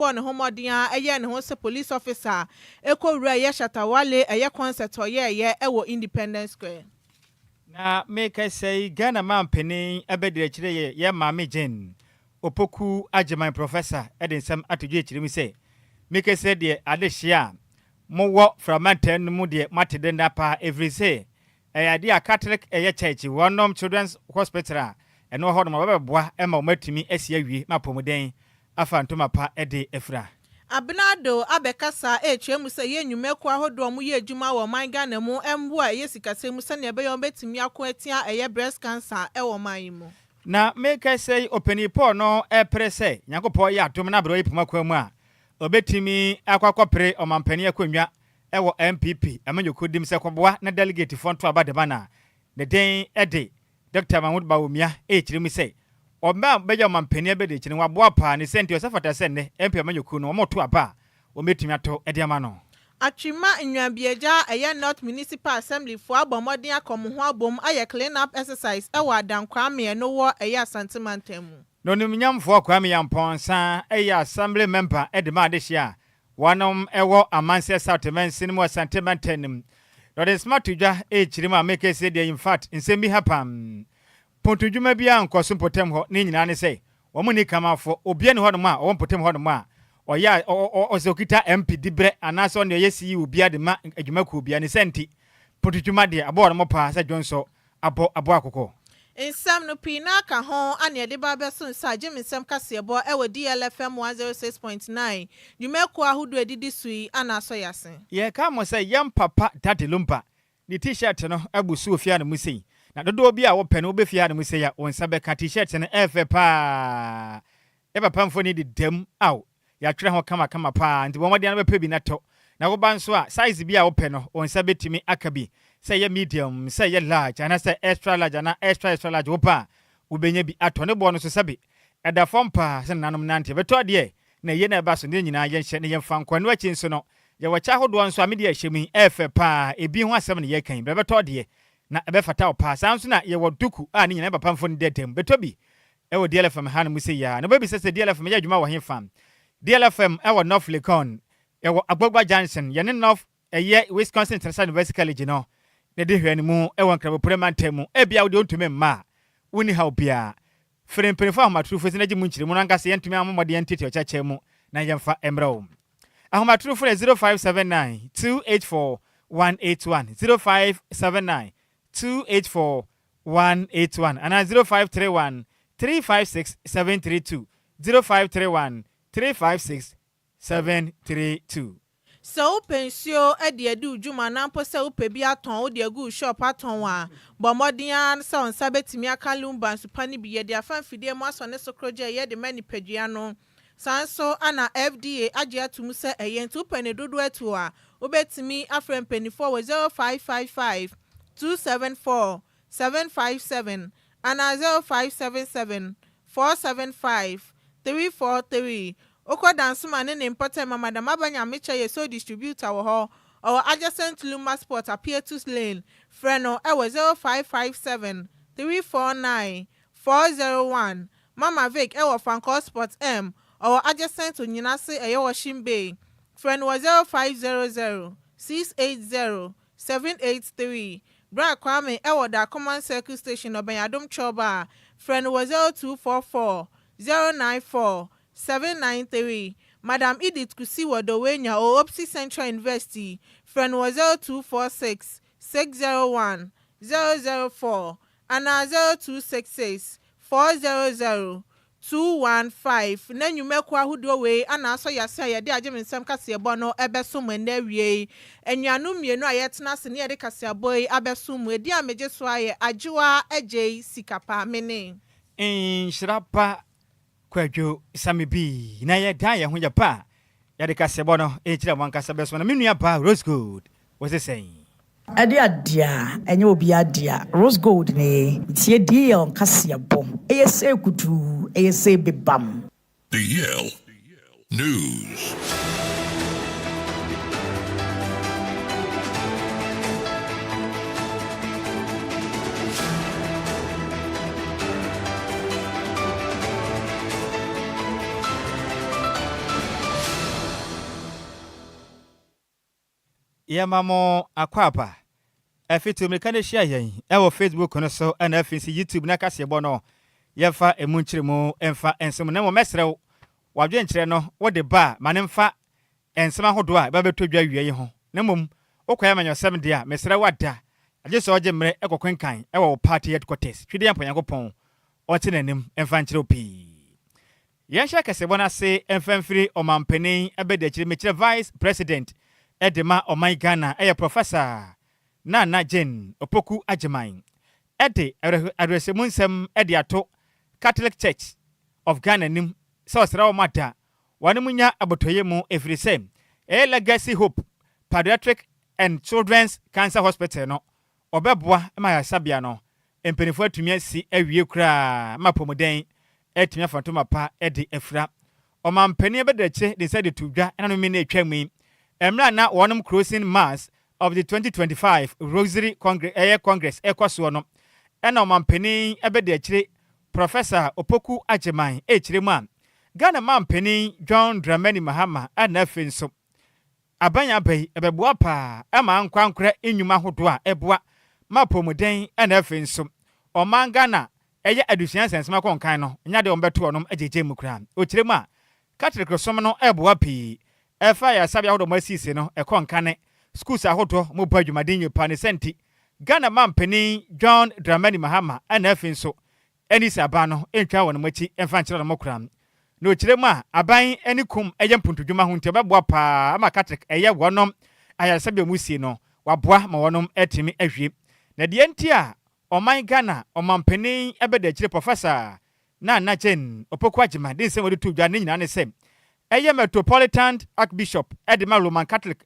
Ɔbɔɔ ne ho mmɔden ara yɛɛ ne ho sɛ police officer kɔwuraa ɛyɛ Shatta Wale ɛyɛ concert a ɔyɛɛyɛ wɔ Independence Square. Na mekasa yi Ghana manpanin abadiakyire yɛ yɛn Maame Jane Opoku Agyemang Professor de nsɛm ato dwa akyire mu sɛ, Mekasa yi deɛ adehyeɛ a mowɔ Framantan no mu deɛ moate denda paa ɛfiri sɛ ɛyɛ adeɛ a Catholic ɛyɛ Church wɔnom Children's Hospital a ɛno wɔ hɔ nom wɔbɛbɛboa ma wɔatumi asi awie ma apɔmuden afa ntoma pa de afira. Abenado abɛkasa rekyerɛ mu sɛ ɛyɛ nnwumakuo ahodoɔ a wɔyɛ adwuma wɔ ɔman Ghana mu mmoa a ɛyɛ sikasɛm mu sɛdeɛ ɛbɛyɛ wɔbɛtumi ako atia ɛyɛ breast cancer wɔ ɔman yi mu. Na mekasa yi ɔpanin Paul no repere sɛ Nyankopɔn yɛ adom na aberewa yi poma kwan mu a, ɔbɛtumi akɔ akɔpere ɔmanpanin akonnwa wɔ NPP amanyɔkuo dim sɛ kɔboa na delegatefoɔ nto aba dema no a, ne den de Dɔkta Mahmood Bawumia rekyerɛ mu sɛ, Ɔbɛ a ɔbɛyɛ ɔmanpanin abadiakyiri no, waboa paa, ne sɛ nti ɔsɛ fata sɛ nnɛ MP amanyɔkuo no wɔreto aba a wɔbɛtumi ato de ama no. Atwima Nnuabiagya a ɛyɛ North Municipal Assembly foɔ abɔ mmɔden aka wɔn ho abom ayɛ clean up exercise wɔ Adankwame ɛno wɔ ɛyɛ Asante mantam mu. Na Onimnyamfoɔ Kwame Yampɔn-Nsa yɛ Assembly Member de ma adehyeɛ a wɔnom wɔ Amanseɛ South mansini mu Asante mantam no mu. Na ɔde nsɛm ato dwa rekyerɛ mu a mekɛseɛ deɛ infact nsɛm bi ha paa. Mpontodwuma biara nkɔ so mpɔtam hɔ, ne nyinaa ne sɛ wɔn nni kamafoɔ. Obiara nni hɔnom a ɔwɔ mpɔtam hɔnom a ɔyɛ a ɔsɛ ɔkita MP diberɛ anaasɛ ɔno deɛ ɔyɛ CEO biara de ma adwumakuo biara. Ne saa nti, mpontodwuma deɛ abɔ wɔn paa sɛ dwonsɔ abɔ aboa akokɔ. Nsɛm no pii no ara ka ho a na yɛde ba abɛso nsa agye me nsɛm kaseɛbɔ wɔ DLFM 106.9 dwumakuo ahodoɔ a ɛdidi so yi ana asɔ yɛn ase. Yɛka mo sɛ yɛn papa Daddy Lumba Ne T-shirt no abu so wɔ fie hanom sei. Na dodoɔ bi a wopɛ no wobɛ fie hanom sei a wo nsa bɛka. T-shirt no ɛyɛ fɛ paa. Yɛ papa mfoni deda mu. Ao, yɛatwerɛ ho kama kama paa. Nti bɔ mmɔden ara bɛpɛ bi na tɔ. Na woba nso a, size bi a wopɛ no, wo nsa bɛtumi aka bi. Sɛ ɛyɛ medium, sɛ ɛyɛ large, anaasɛ extra large anaa extra extra large, wopɛ a, wobɛnya bi atɔ. Ne boɔ no nso sɛbe, ɛda fam paa sɛ nananom nante. Bɛtɔ adeɛ na yei na ɛba so, ne nyinaa yɛnhyɛ na yɛmfa nkɔ. Ɛno akyi nso no, yɛwɔ kyɛ ahodoɔ nso a me deɛ ɛhyɛ mu yi, ɛyɛ fɛ pa ara, ebi ho asɛm na yɛreka yi, bra bɛtɔ deɛ, na ɛbɛfata wo pa ara. Saa ara nso na yɛwɔ duku a ne nyinaa yɛ papa mfoni dɛɛdɛɛ mu. Bɛtɔ bi wɔ DLFM hanom sei ara. Na wobɛbisa sɛ DLFM yɛ adwuma wɔ hefa? DLFM wɔ North Legon, yɛwɔ Agbogba Junction, yɛne North ɛyɛ Wisconsin International University College no na ɛdi nhwɛanimu wɔ Nkrabopire mantam mu. Ebia wo deɛ wontumi mma a, wonni haw biara. Frɛ mpanyimfo ahomatorofo sɛ na gye mu nkyerɛmu no ankasa yɛntumi ammɔ mmɔden antiatia ɔkyɛkyɛ mu na yɛmfa mmrɛ wo. Ahomatorofo no yɛ 0579 284 181, 0579 284 181 anaa 0531 356 732, 0531 356 732. Sɛ wopɛ nsuo de adi wo dwuma anaa mpo sɛ wopɛ bi atɔn wode agu wo shop atɔn a, bɔ mmɔden ara sɛ wo nsa bɛtumi aka Lumba nsu pa no bi. Yɛde afa mfidie mu asɔ ne so korogye a ɛyɛ de ma nipadua no. Saa nso na FDA agye ato mu sɛ ɛyɛ nti wopɛ ne dodoɔ atuo a, wobɛtumi afrɛ mpaninfoɔ wɔ 0555 274 757 anaa 0577 475 343. Wokɔ Dansoma ne ne mpɔtam a, Madam Aba Nyamekyɛ yɛ sole distributor wɔ hɔ. Ɔwɔ adjacent to Luma Sport, Apietus Lane. Frɛ no wɔ 0557 349 401. Mama Vic wɔ Fankor Sport M, ɔwɔ adjacent to Nyinase ɛyɛ Washing Bay. Frɛ no wɔ 0500 680 783, Bra Kwame wɔ Darkoman Circle Station ɔbɛn Adom Chɔba a, frɛ no wɔ 0244 094 793, Madam Edith Kusi wɔ Dowenya ɔwɔ Opsi Central University, frɛ no wɔ 0246 601 004 anaa 0266 400 215 na nnwumakuo ahodoɔ wei ana asɔ yɛn ase a yɛde agye me nsɛm kaseɛbɔ no bɛso mo ɛnnɛ awiei. Anuanom mmienu a yɛtena ase ne yɛde kaseɛbɔ yi abɛso mo, edin a megye so ara yɛ Adwoa Agyei Sikapa, me ne. Nhyira pa Kwadwo Same bi na yɛdan yɛn ho yɛ pa a yɛde kaseɛbɔ no rekyerɛ mo ankasa bɛso na me nua baa Rose Gold wo se sɛn? Ɛde adea ɛnyɛ obiara dea. Rose gold ne tie DL nkaseɛbɔ ɛyɛ sei kutuu ɛyɛ sei bebam. DL News. Yɛma mo akwaaba. Ɛfiti mmirika no hyia yɛn ɛwɔ Facebook no so, ɛna afei nso YouTube na kaseɛbɔ no yɛmfa emu nkyerɛmu mfa nsom. Na mmom mɛsrɛ wo, wadwenkyerɛ no wode ba a, ma ne mfa nsɛm ahodoɔ a ɛbɛbɛtɔ dwa wie yi ho. Na mmom wokɔyɛ amanyɔsɛm deɛ a, mesrɛ wo ada, agye sɛ ɔgye mmerɛ ɛkɔ kenkan ɛwɔ wo party headquarters. Twɛdeɛ mpo Nyankopɔn ɔte n'anim mfa nkyerɛ wo pii. Yɛnhyɛ kɛsɛbɔ no ase mfa mfiri ɔmampanin ɛbɛdi akyire, mekyerɛ Vice President ɛde ma ɔman Ghana, ɛyɛ Professor Nana Jane Opoku Agyeman, ɛde awerɛhyɛmu nsɛm ɛde ato Catholic Church of Ghana anim sɛ ɔsrɛ wɔn ada wɔn mu nya abotɔyɛ mu, ɛfiri sɛ ɛyɛ Legacy Hope Pediatric and Children's Cancer Hospital no, ɔbɛboa ma ayaresabea no mpanimfoɔ atumi asi awie koraa ma apɔmuden atumi afa ntoma pa de afira. Ɔmampanin bɛda akyire de nsa de to dwa ɛna no mi na atwa mu yi, mmerɛ a na wɔnom closing Mass of the 2025 Rosary Congress, ɛyɛ Congress ɛkɔ soɔ no, ɛna ɔmampanin bɛda akyire Professor Opoku Agyeman ɛrekyerɛ mu a Ghana mampanin John Dramani Mahama ɛna afei nso aban aba yi ɛbɛboa paa ɛma nkwankorɛ nnwuma ahodoɔ a ɛboa ma apɔmuden ɛna afei nso ɔman Ghana ɛyɛ adusua nsɛnsɛm akɔnkan no nya deɛ wɔbɛto ɔnom agyegye mu koraa. Ɔkyerɛ mu a Catholic som no ɛboa pii ɛfa ayaresabea ahodoɔ mo asiesie no ɛkɔ nkane schools ahodoɔ mo bɔ adwumaden yie paa. Ne sɛ nti Ghana mampanin John Dramani Mahama ɛna afei nso ɛne sɛ aban no ntwa wɔn akyi ɛmfa nkyerɛ wɔn koraa. Na ɔkyerɛ mu a aban ne kum ɛyɛ mpuntudwuma ho nti ɔbɛboa paa ama Catholic ɛyɛ wɔnom ayaresabea mu sie no waboa ma wɔnom atumi ahwie. Na deɛ nti a ɔman Ghana ɔmampanin ɛbɛda akyire Professor Nana Jane Opoku Agyema de nsɛm wɔde to dwa ne nyinaa ne sɛ ɛyɛ Metropolitan Archbishop ɛde ma Roman Catholic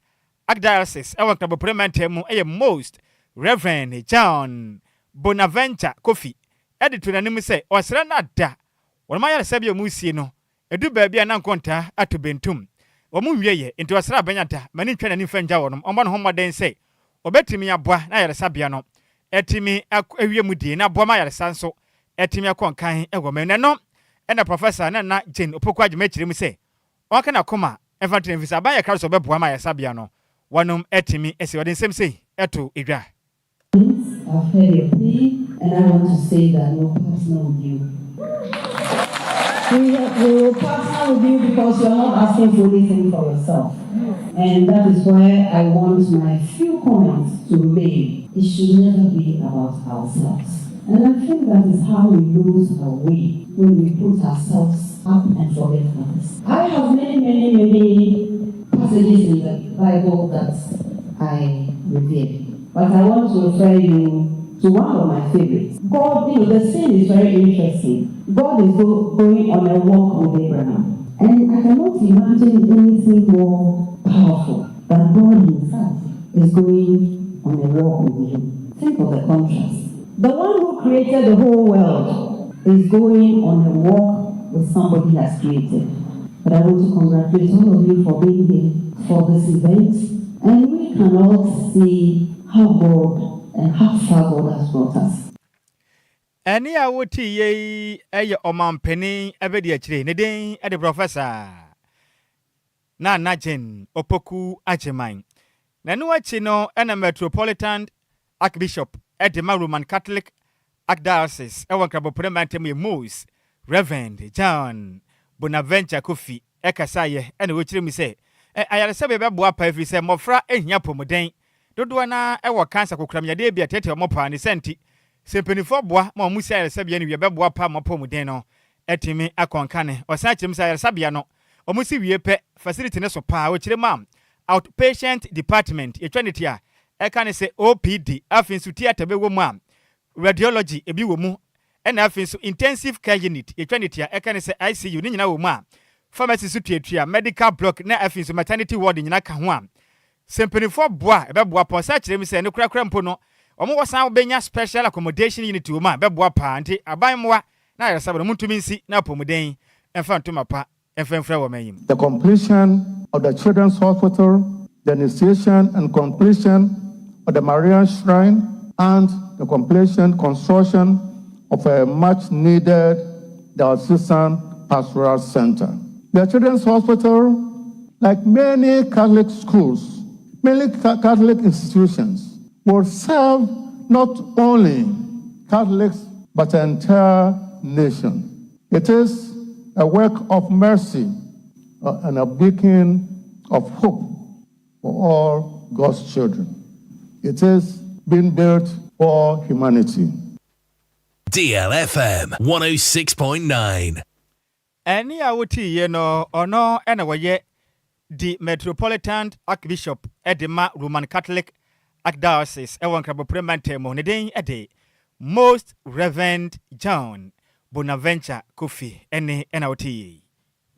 Archdiocese ɛwɔ Nkrabopore mantam mu, ɛyɛ Most Reverend John Bonaventure Kofi, ɛde to n'anim sɛ ɔsrɛ no ada wɔn ayaresabea mu sie no ɛdu baabi a na nkontaa ato bentum wɔn mu nwie yɛ, nti ɔsrɛ abɛnya da ma ne ntwa n'anim fa ngya wɔn, ɔmmɔ ne ho mmɔden sɛ ɔbɛtumi aboa na ayaresabea no ɛtumi awie mu die na aboa ma ayaresa nso ɛtumi akɔ nkan ɛwɔ mɛ. Nɛno ɛna Professor Nana Jane Opoku Agyema akyerɛ mu sɛ ɔnka n'akoma ɛmfa ntena mfiri sɛ aban yɛ kra sɛ ɔbɛboa ma ayaresabea no wɔnom ɛtumi ɛsɛ. Wɔde nsɛm sei ɛto edwa. I've heard your plea, and I want to say that we'll partner with you. We will partner with you because you're not asking for anything for yourself. And that is where I want my few comments to remain. It should never be about ourselves. And I think that is how we lose our way, when we put ourselves up and forget others. I have many, many, many passages in the Bible that I revere. But I want to refer you to one of my favorites. God, the scene is very interesting. God is going on a walk with Abraham. And I cannot imagine anything more powerful than God Himself is going on a walk with you. Think of the contrast. The one who created the whole world is going on a walk with somebody he has created. But I want to congratulate all of you for being here for this event. And we can all see how God and how far God has brought us. Ɛne a wotii yɛ yi ɛyɛ ɔmampanin ɛbɛdi akyire ne din ɛde Professor Nana Jane Opoku Agyeman. Na ɛno akyi no ɛna Metropolitan Archbishop ɛde ma Roman Catholic Archdiocese ɛwɔ Nkrabopore mantam yɛ Most Reverend John Bonaventure Kofi ɛkasaeɛ, ɛna wɔkyerɛ mu sɛ ayaresabea bɛboa paa, ɛfiri sɛ mmɔfra ahia apɔmuden dodoɔ na ɛwɔ cancer kokoram yadeɛ bi a ɛtɛtɛ ɔmo paa. Ne sɛ nti sɛ mpanimfoɔ boa ma ɔmo si ayaresabea no wie, bɛboa paa ma apɔmuden no ɛtumi akɔnka ne. Ɔsan kyerɛ mu sɛ ayaresabea no ɔmo si wie pɛ, facility ne so paa. Wɔkyerɛ mu a outpatient department, yɛtwa ne ti a ɛka ne sɛ OPD, afei nso theatre bɛwɔ mu a radiology ebi wɔ mu, ɛna afei nso intensive care unit, yɛtwa ne ti a ɛka ne sɛ ICU, ne nyinaa wɔ mu a pharmacy so tuatua, medical block na afei nso maternity ward nyinaa ka ho a sɛ mpanimfoɔ boa a ɛbɛboa pɔn. Sɛ akyerɛ mu sɛ ne korakora mpo no wɔn wɔ san bɛnya special accommodation unit wɔ mu a bɛboa paa. Nti aban mmoa na ayaresabea no muntumi nsi na apɔmuden ɛmfa ntoma pa ɛmfa mfra wɔ manyim. The completion of the Children's Hospital, the initiation and completion of the Marian Shrine, and the completion construction of a much needed diocesan pastoral center. The Children's Hospital, like many Catholic schools, mainly Catholic institutions, will serve not only Catholics but the entire nation. It is a work of mercy and a beacon of hope for all God's children. It is being built for humanity. DLFM 106.9. Ɛnne a wotiiɛ no, ɔno na wɔyɛ the Metropolitan Archbishop de ma Roman Catholic Archdiocese wɔ Nkrabopre mantam mu. Ne din de Most Reverend John Bonaventure Kofi ɛnne na wotiiɛ yi.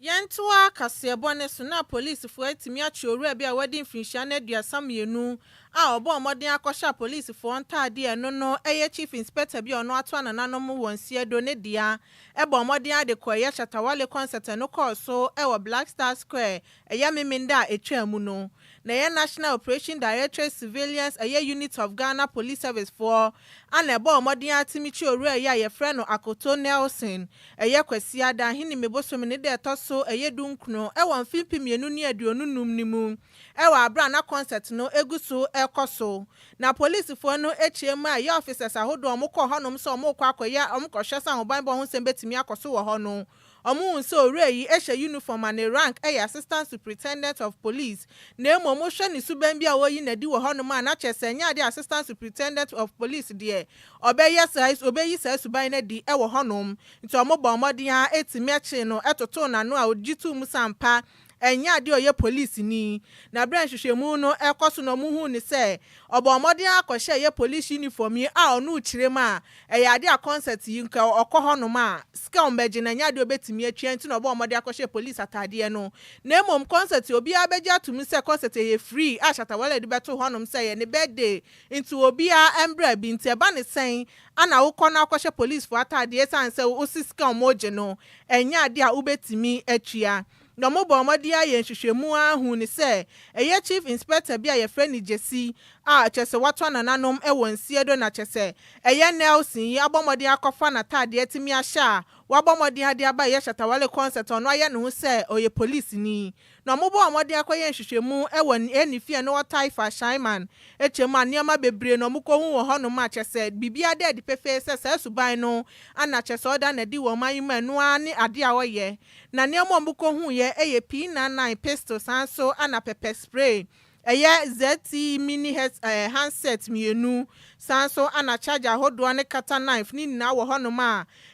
Yɛntoa kaseɛbɔ no so na apolisifoɔ atumi akye owura bi a wadi mfirinhyia no 32 a ɔbɔɔ mmɔden akɔhyɛ apolisifoɔ ntaadeɛ ɛno no yɛ Chief Inspector bi a ɔno ato anananom wɔ Nsiado ne dea bɔɔ mmɔden ade kɔeɛ Shatta Wale concert ɛno kɔɔ so wɔ Black Star Square ɛyɛ Memenda a ɛtwaa mu no. Na ɛyɛ National Operation Directorate Surveillance ɛyɛ Unit of Ghana Police Service foɔ ana ɛbɔɔ mmɔden atumi kye owura yi a yɛfrɛ no Akoto Nelson ɛyɛ Kwasiada Ahinime bosome ne da ɛtɔ so ɛyɛ 19 ɛwɔ mfe 2025 no mu ɛwɔ abere a na concert no egu so ɛkɔ so. Na polisifoɔ no akyia mu a ɛyɛ officers ahodoɔ a wɔkɔɔ hɔnom sɛ wɔrekɔ akɔyɛ wɔkɔhwɛ sɛ ahobanbɔ ho nsɛm bɛtumi akɔ so wɔ hɔ no, wɔhu sɛ owura yi hyɛ uniform a ne rank yɛ Assistant Superintendent of Police, na mmom wohwɛ ne suban bi a wɔyi n'adi wɔ hɔnom a, na kyerɛ sɛ ɛnyɛ adeɛ Assistant Superintendent of Police deɛ ɔbɛyɛ saa, ɔbɛyi saa suban no adi wɔ hɔnom. Nti wɔbɔ mmɔden a ɛtumi akye no totoo n'ano a ɔgye too mu sɛ ampa ɛnyɛ adeɛ a ɔyɛ polisini. Na berɛ a nhwehwɛmu no rekɔ so no, wɔhuu no sɛ ɔbɔɔ mmɔden ara kɔhyɛɛ ɛyɛ police uniform yi a ɔno rekyerɛ mu a, ɛyɛ adeɛ a concert yi nka ɔkɔ hɔnom a, sika a wɔbɛgye no, ɛnyɛ adeɛ a ɔbɛtumi atua nti na ɔbɔɔ mmɔden akɔhyɛ police ataadeɛ no. Na mmom concert yi, obiara bɛgye atom sɛ concert ɛyɛ free a Shatta Wale de bɛtoo hɔnom sɛ ɛyɛ ne birthday nti obiara mmra bi. Nti ɛba ne sɛn ana wokɔ na wokɔhyɛ policefoɔ ataadeɛ ɛsiane sɛ wose sika a wɔregye no, ɛnyɛ adeɛ a wobɛtumi atua? Na wɔbɔɔ mmɔden ara yɛɛ nhwehwɛmu ara huu no sɛ ɛyɛ Chief Inspector bi a yɛfrɛ no Gyasi a kyerɛ sɛ watoa nananom wɔ nseɛ do na kyerɛ sɛ ɛyɛ Nelson yi abɔ mmɔden akɔfa n'ataadeɛ atumi ahyɛ a wabɔ mmɔden ade aba ɛyɛ Shatta Wale concert a ɔno ayɛ ne ho sɛ ɔyɛ polisini. Na wɔbɔɔ mmɔden akɔyɛ nhwehwɛmu wɔ ne fie no wɔ Taifa Shaiman kyɛ mu a nneɛma bebree na wɔkɔhu wɔ hɔnom a kyerɛ sɛ biribiara da adi pefee sɛ saa suban no ana kyerɛ sɛ ɔda no adi wɔ ɔman yi mu a ɛno ara ne adeɛ a ɔyɛ. Na nneɛma a wɔkɔhuiɛ yɛ P99 pistol saa nso na pɛpɛ spray, ɛyɛ ZTE mini handset mmienu, saa nso na charger ahodoɔ ne cutter knife ne nyinaa wɔ hɔnom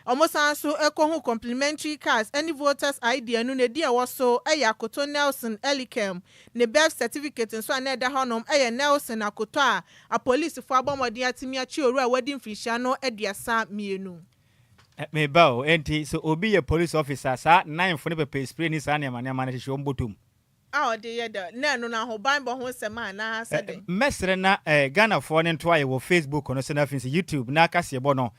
a wɔsan nso kɔhuu complimentary cards ne voters ID ɛno no edin a ɛwɔ so yɛ Akoto Nelson Elikem, ne birth certificate nso a na ɛda hɔnom yɛ Nelson Akoto a apolisifoɔ abɔ mmɔden atumi akye owura a wadi mfirihyia no 32. Me ba o, enti sɛ obi yɛ police officer a, saa knife ne pepper spray ne saa nneɛma nneɛma no hyehyɛ wɔn bɔtɔ mu? A ɔde yɛ dɛ, na ɛno no ahobanbɔ ho nsɛm anaa sɛ dɛn? Mɛsrɛ na Ghanafoɔ no nto ayɛ wɔ Facebook no so na afei nso YouTube na kaseɛbɔ no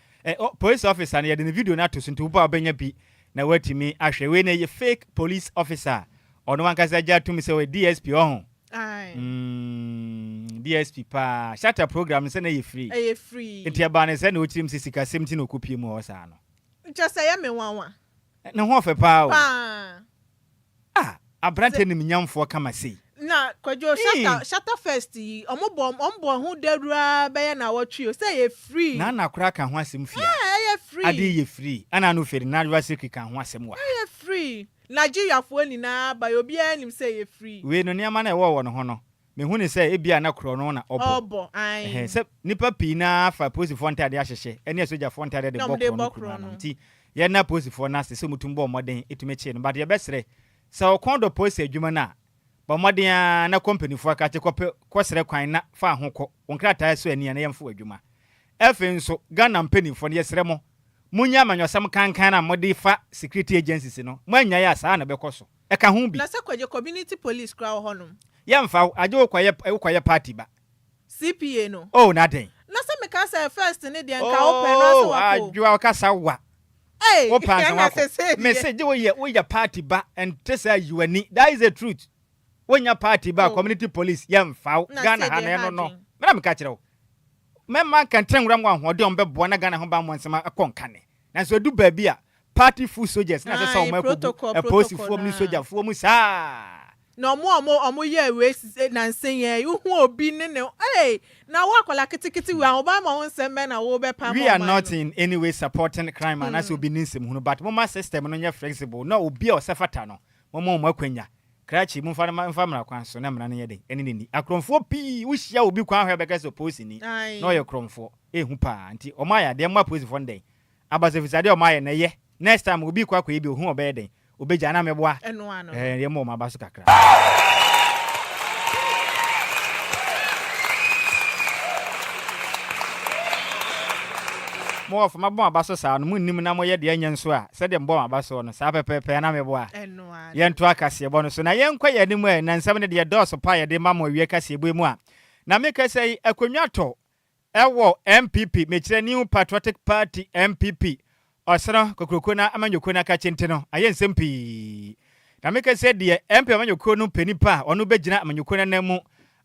police officer no yɛde ne video no ato so nti wobɔ a wobɛnya bi na woatumi ahwɛ. Wei no ɛyɛ fake police officer a ɔno ankasa gye atom sɛ ɔyɛ DSP ɔho. Ae. Mm, DSP paa. Shatta program no sɛ na ɛyɛ free. Ɛyɛ free. Nti ɛbaa no sɛ na ɔkyerɛ mu sɛ sikasɛm nti na ɔkɔpie mu hɔ saa no. Kyerɛ sɛ ɛyɛ me nwanwa. Ne ho ɔfɛ paa o. Paa. Ah, aberanteɛ nimnyamfoɔ kama sei. Na Kwadwo, Shatta, Shatta Fest yi, ɔmo bɔ, ɔmo bɔ ho dawuro ara bɛyɛ naawɔtwe o, sɛ ɛyɛ free. Nana koraa ka ho asɛm fie ha. Ɛɛ, ɛyɛ free. Ade yi yɛ free. Ɛna ano firi, Nadwa Siriki ka ho asɛm wɔ ha. Ɛyɛ free. Nigeriafoɔ nyinaa ba yi obiara nim sɛ ɛyɛ free. Wei no nneɛma no a ɛwɔ wɔ ne ho no, mehu no sɛ ebia na korɔno na ɔbɔ. Ɔbɔ, ae. Ɛhɛn, sɛ nnipa pii no ara fa apolisifoɔ ntaadeɛ ahyehyɛ ne asogyafoɔ ntaadeɛ de Na bɔ wɔde korɔno bɔ kurom korɔno. ano nti, yɛnna apolisifoɔ no ase sɛ wɔtumi bɔɔ mmɔden tumi kyee no. But yɛbɛsrɛ, sɛ wo kɔn dɔ polisi adwuma no a, bɔ mmɔden ara na kɔ mpanimfoɔ akakye kɔpɛ, kɔsrɛ kwan na fa ho kɔ. Wo nkrataa sɔ ani a na yɛmfa wo adwuma. Afei nso, Ghana mpanimfoɔ no, yɛsrɛ mo, Monyɛ amanyɔsɛm kankan a mode fa security agencies no, moannyae a saa na ɛbɛkɔ so. Ɛka ho bi. Na sɛ kɔgye community police koraa wɔ hɔ nom. Yɛnfa wo, agye wo kɔyɛ wo kɔyɛ party ba. CPA no. Oh na dɛn. Na sɛ meka sɛ first no deɛ nka wo pɛ no ara sɛ Oh wakɔ o. Adwoa ɔkasa wa. Ei Wo pɛ ansa ɛna wakɔ. sesei deɛ. Mese gye wo yɛ wo yɛ party ba ɛnte saa yi w'ani that is the truth. Wo nya party ba a Oh. community police yɛnfa wo Na Ghana sei ha deɛ no ɛha ɛno no adwen. me na meka kyerɛ wo. Mɛma nkɛntɛn nwura mu ahoɔden a wɔbɛboa na Ghana ho bammɔ nsɛm akɔ nkane. Nanso edu baabi a, party foot soldiers na ɛsɛ sɛ Ae, wɔn akɔgu protocol, protocol apolisifoɔ mu ne no ara. sogyafoɔ mu saa. Na ɔmo a ɔmo ɔmo yɛɛ wei sise nansa yi ara yi, wohu obi ne ne ei, na wo akwadaa ketekete wei, ahobammɔ ho nsɛm bɛn na worebɛpa ama We are ɔman not no? in any way supporting crime anaasɛ obi ne nsɛmhunu but momma system no nyɛ flexible na obi a ɔsɛ fata no momma wɔn akwanya. Krakye momfa no mfa mmara kwan so na mmara no nyɛ den ɛne no nni. Akorɔmfoɔ pii wohyia obi kwan hɔ a bɛka sɛ polisini na ɔyɛ korɔmfoɔ. Ɛhu paa nti wɔn ayɛ adeɛ momma polisifoɔ no dɛn aba so efisɛ adeɛ a wɔn ayɛ no ɛyɛ. Next time obi rekɔ akɔyɛ bi ohu a ɔbɛyɛ dɛn? Obegya anaa mɛboa? Ɛno ano. Ɛɛ yɛmmɔ wɔn aba so kakra. Mo wɔfa, mabɔ mo aba so saa no, monnim na moyɛ deɛ ɛnyɛ nso a, sɛdeɛ mebɔ mo aba soɔ no, saa pɛpɛɛpɛ anaa meboa? Ɛno ano. Yɛntoa kaseɛbɔ no so na yɛnkɔ yɛn anim ɛ, na nsɛm no deɛ ɛdɔɔso pa a yɛde ma mo awie kaseɛbɔ yi mu a, na mekasa yi, akonnwa tɔ Ɛwɔ NPP, mekyerɛ New Patriotic Party, NPP, ɔsono kokroko no amanyɔkuo no akakye nti no, ayɛ nsɛm pii. Na meka sɛ deɛ NPP amanyɔkuo no pɛ nipa a ɔno bɛgyina amanyɔkuo no anan mu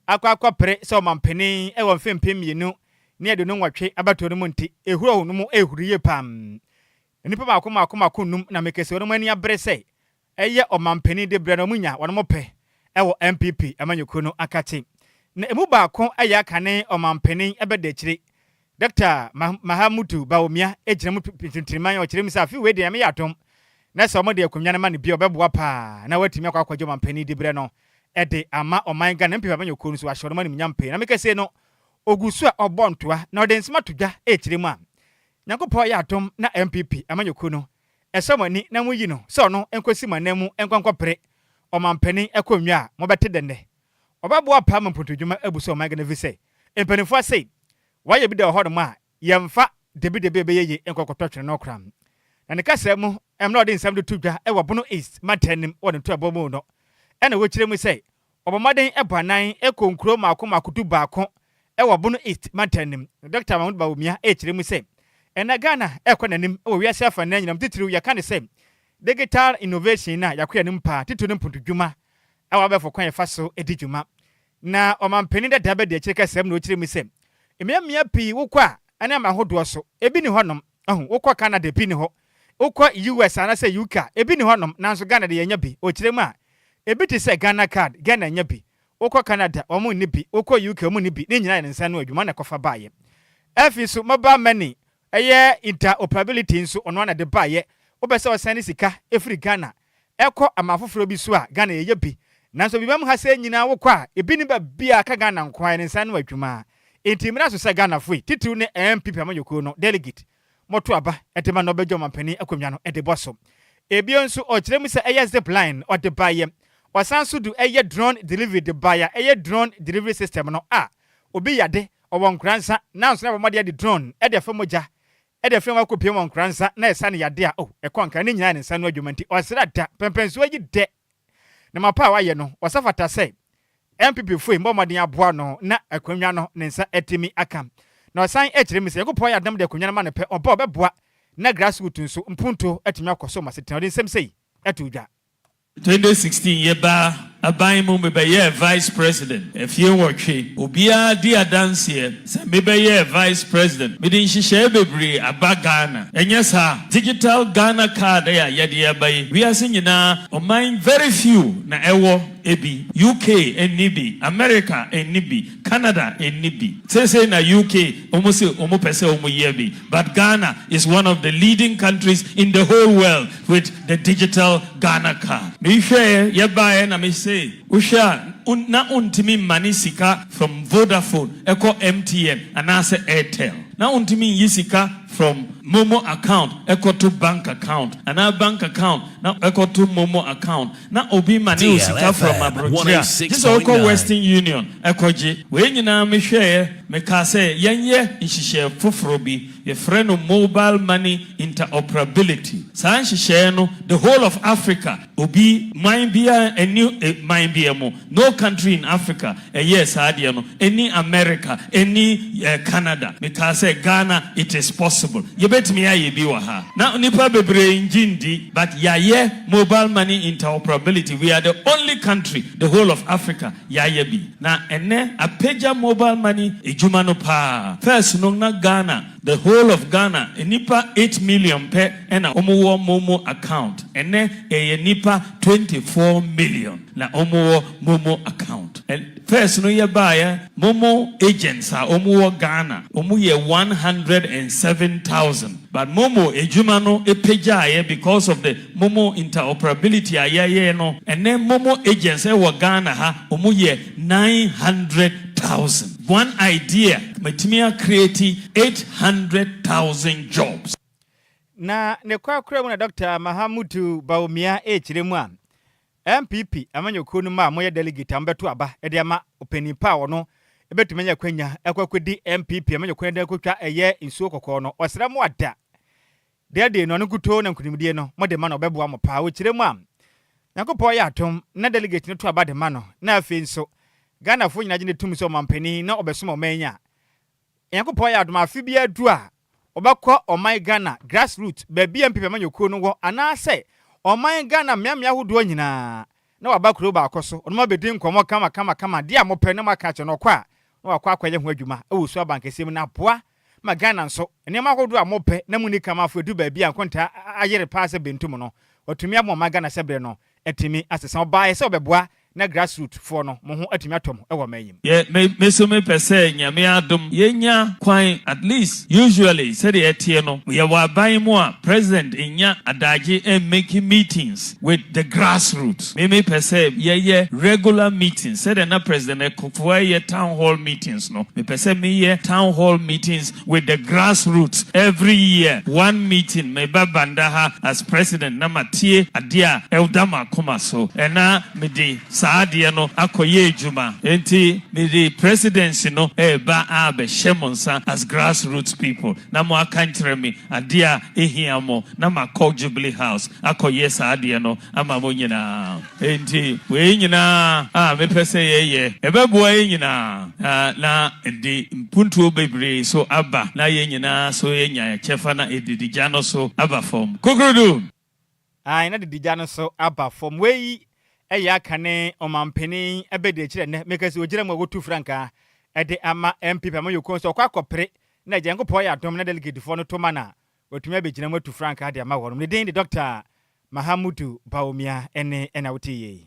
akɔ akɔpere sɛ ɔmampanin wɔ mfe 2028 abatoɔ no mu nti, ehuro no mu ehuru yie paa. Nnipa mmaako mmaako mmaako nnum na meka sɛ wɔn ani abere sɛ ɛyɛ ɔmanpanin de berɛ no wɔn nya wɔn pɛ wɔ NPP amanyɔkuo no akakye. Na ɛmu baako yɛ akane ɔmanpanin abadiakyire Dɔkta Mahamudu Bawumia gyina mu tintinman ɔkyerɛ mu sɛ afe wei deɛ Nyame yɛ adom na sɛ wɔde akonnwa no ma no bio a ɔbɛboa paa na watumi akɔ akɔgye ɔmanpanin diberɛ no de ama ɔman Ghana. NPP amanyɔkuo no nso wahyɛ wɔn animuonyam pii na meka sei no ɔgu so a ɔbɔ ntoa na ɔde nsɛm ato dwa rekyerɛ mu a Nyankopɔn yɛ adom na NPP amanyɔkuo no Ɛsɔ mo ani na moyi no sɛ ɔno nkosi mo ananmu nkɔ nkɔpere ɔmanpanin akonnwa a mobɛte dɛ nnɛ. Ɔbɛboa paa ma mpontodwuma abu so ɔman Ghana efisɛ mpanimfoɔ ase wɔayɛ bi da wɔ hɔnom a yɛmfa dabidabi a ɛbɛyɛ yie nkɔ nkɔtɔ twene no koraa. Na ne kasa mu mmerɛ a ɔde nsɛm de to dwa wɔ Bono East mantam no mu wɔ ne ntoabɔ mu no na wɔkyerɛ mu sɛ Wɔbɔ mmɔden bɔ anan kɔ nkurow mmaako mmaako dubaako wɔ Bono East mantam no mu. Na Dɔkta Mahmood Bawumia rekyerɛ mu sɛ, ɛnnɛ Ghana rekɔ n'anim wɔ wiase afanan nyinaa mu, titiriw yɛka no sɛ digital innovation no a yɛakɔ yɛn anim paa, titiriw ne mpontodwuma wɔ abɛɛfo kwan a yɛfa so di dwuma. Na ɔmanpanin dada bɛdi akyire kasa mu na ɔkyerɛ mu sɛ, mmeammea pii wokɔ a ɛne aman ahodoɔ so, ebi nni hɔnom. Ahu, wokɔ Canada ebi nni hɔ, wokɔ US anaasɛ UK a, ebi nni hɔnom, nanso Ghana de yɛanya bi. Ɔkyerɛ mu a, ebi te sɛ Ghana card, Ghana nnya bi. Wokɔ Canada, wɔn nni bi, wokɔ UK, wɔn nni bi. Ne nyinaa yɛ ne nsa ano adwuma na ɛkɔfa baeɛ. Afei nso, mobile money, ɛyɛ interoperability nso, ɔno ara na ɛde baeɛ. Wopɛ sɛ ɔsɛne sika firi Ghana kɔ aman foforɔ bi so a, Ghana yɛyɛ bi. Nanso Abibam ha sɛɛ nyinaa wokɔ a, ebi nni baabiara ka Ghana nko ara, yɛ ne nsa ano adwuma. Enti mmra so sɛ Ghanafo yi, titiriw ne NPP amanyɔkuo no delegate, moto aba de ma na ɔbɛgye ɔmanpanin akonnwa no de bɔ so. Ebio nso ɔkyerɛ mu sɛ ɛyɛ zip line ɔde baeɛ. Ɔsan nso de ɛyɛ drone delivery de baeɛ a ɛyɛ drone delivery system no a obi yade, ɔwɔ nkoransa nanso na wɔde de drone de afa mogya de afiri mu akɔpue wɔ nkoransa na ɛsa no yade a oh ɛkɔ nka ne nyinaa yɛ ne nsa ano adwuma nti ɔsra da pɛmpɛnsoɔ yi dɛ Na mapa a wayɛ no, ɔsa fata sɛ NPP foe mmɔ mmɔden aboa no na akonnwa no ne nsa atumi aka. Na ɔsan kyerɛ mu sɛ Nyankopɔn ayɛ adom de akonnwa no ma no pɛ, ɔba a ɔbɛboa na grassroot nso mpuntuo atumi akɔ so ma asetena. Ɔde nsɛm sei too dwa. 2016 yɛbaa aban mu mebɛyɛɛ vice president ɛfie nwɔtwe obiara di adanseɛ sɛ mebɛyɛɛ vice president mede nhyehyɛɛ bebree aba Ghana ɛnyɛ saa digital Ghana card a yɛde aba yi wiase nyinaa ɔman very few na ɛwɔ ebi UK nni bi America nni bi Canada nni bi seesei na UK wɔn se wɔn pɛ sɛ wɔn yɛ bi but Ghana is one of the leading countries in the whole world with the digital Ghana card. Me hwɛɛ yɛ baeɛ na me se wo hwɛ a na wontumi mmane sika from Vodafone ɛkɔ MTN anaasɛ Airtel na wontumi nyi sika from momo account ɛkɔto bank account anaa bank account na ɛkɔto momo account na obi mane wo sika from DLFM abrokyire a gye sɛ wokɔ 106.9. Western Union ɛkɔgye. Wei nyinaa me hwɛeɛ me kaa sɛ yɛnyɛ nhyehyɛɛ foforɔ bi Yɛfrɛ no Mobile Money Interoperability. Saa nhyehyɛeɛ no, the whole of Africa, obi, man biara ɛnni man biara mu, no country in Africa ɛyɛɛ saa adeɛ no, ɛnni America, ɛnni Canada. Mekaa sɛ Ghana it is possible. Yɛbɛtumi ayɛ bi wɔ ha. Na nnipa bebree ngye ndi, but yɛayɛ Mobile Money Interoperability, we are the only country, the whole of Africa, yɛayɛ bi. Na ɛnnɛ apagya mobile money. Edwuma no paa. First no, na Ghana, the whole of Ghana, nipa 8 million pɛ ɛna wɔwɔ MoMo account. Ɛnɛ ɛyɛ nipa 24 million na wɔwɔ MoMo account. And first no, yɛbaeɛ, MoMo agents a wɔwɔ Ghana, wɔn yɛ 107,000, but MoMo edwuma no epagyaeɛ because of the MoMo interoperability a yɛyɛ no. Ɛnɛ MoMo agents ɛwɔ Ghana ha, wɔn yɛ 900,000. One idea matumi acreate 800,000 jobs. Na ne kwakora mu na Dr Mahamudu Bawumia ɛrekyerɛ mu a NPP amanyɔkuo no mu a moyɛ delegate a mobɛto aba de ama ɔpanin pa a ɔno ɛbɛtumi anya kwanya ɛkɔ akɔdi NPP amanyɔkuo no de akɔtwa ɛyɛ nsuo kɔkɔɔ no. Ɔsrɛ mo ada deɛ de no ɔno nkutoo na nkonimdie no mode ma no, ɔbɛboa mo paa. Wɔkyerɛ mu a Nyankopɔn yɛ atom na delegate no to aba de ma no, na afei nso Ghanafoɔ nyinaa gye ne tom sɛ ɔmampanin na ɔbɛsom ɔman yi a, Nyankopɔn yɛ adom, afe bi adu a ɔbɛkɔ ɔman Ghana grassroot baabi a NPP amanyɔkuo no wɔ anaasɛ ɔman Ghana mmeammea ahodoɔ nyinaa, na waba kuro baako so, ɔno abɛdi nkɔmmɔ kama kama kama deɛ a mopɛ na moaka akyerɛ no. Ɔkɔ a na wakɔ akɔyɛ ho adwuma ɛwɔ su abankɛseɛ mu na aboa ma Ghana nso nneɛma ahodoɔ a mopɛ na muni kamafo edu baabi a nkontaa ayere paa sɛ bentum no, watumi ama ɔman Ghana sɛ berɛ no atumi asesa. Ɔbaeɛ sɛ ɔbɛboa na grassroot foɔ no mo ho atumi atɔ mo ɛwɔ ɔman yi mu. Yɛ me so mepɛ sɛ Nyame adom yɛnya kwan, at least usually sɛdeɛ ɛteɛ no, yɛwɔ aban mu a president nya adagye and making meetings with the grassroots. Me mepɛ sɛ yɛyɛ regular meetings sɛdeɛ na President Kufuor yɛ town hall meetings no. Mepɛ sɛ meyɛ town hall meetings with the grassroots every year, one meeting. Meba Banda ha as president na matie adeɛ a ɛda m'akoma so, ɛna mede saa adeɛ no akɔyɛ adwuma. Nti mede presidency no ɛreba abɛhyɛ mo nsa as grassroots people na mo aka nkyerɛ me adeɛ a ɛhia mo, na makɔ Jubilee House akɔyɛ saa adeɛ no ama mo nyinaa. Nti wei nyinaa a mepɛ sɛ yɛyɛ, ɛbɛboa yɛn nyinaa na ɛde mpuntuo bebree so aba na yɛn nyinaa so yɛnya kyɛfa na ɛdidigya no so aba fam kokorodum. Ae, na didigya no so aba fam. Wei ɛyɛ aka ne ɔmampanin ɛbɛdi akyirɛ nnɛ meka sɛ ogyina mu a wɔtu frankaa ɛde ama NPP amanyɔkuo nso ɔkɔ akɔpere na agya Nyankopɔn yɛ adom na delegatefoɔ no to ma no a, watumi abɛgyina mu atu frankaa de ama wɔnom. Ne din de Dr Mahamudu Bawumia. Ɛne ɛna wote yei.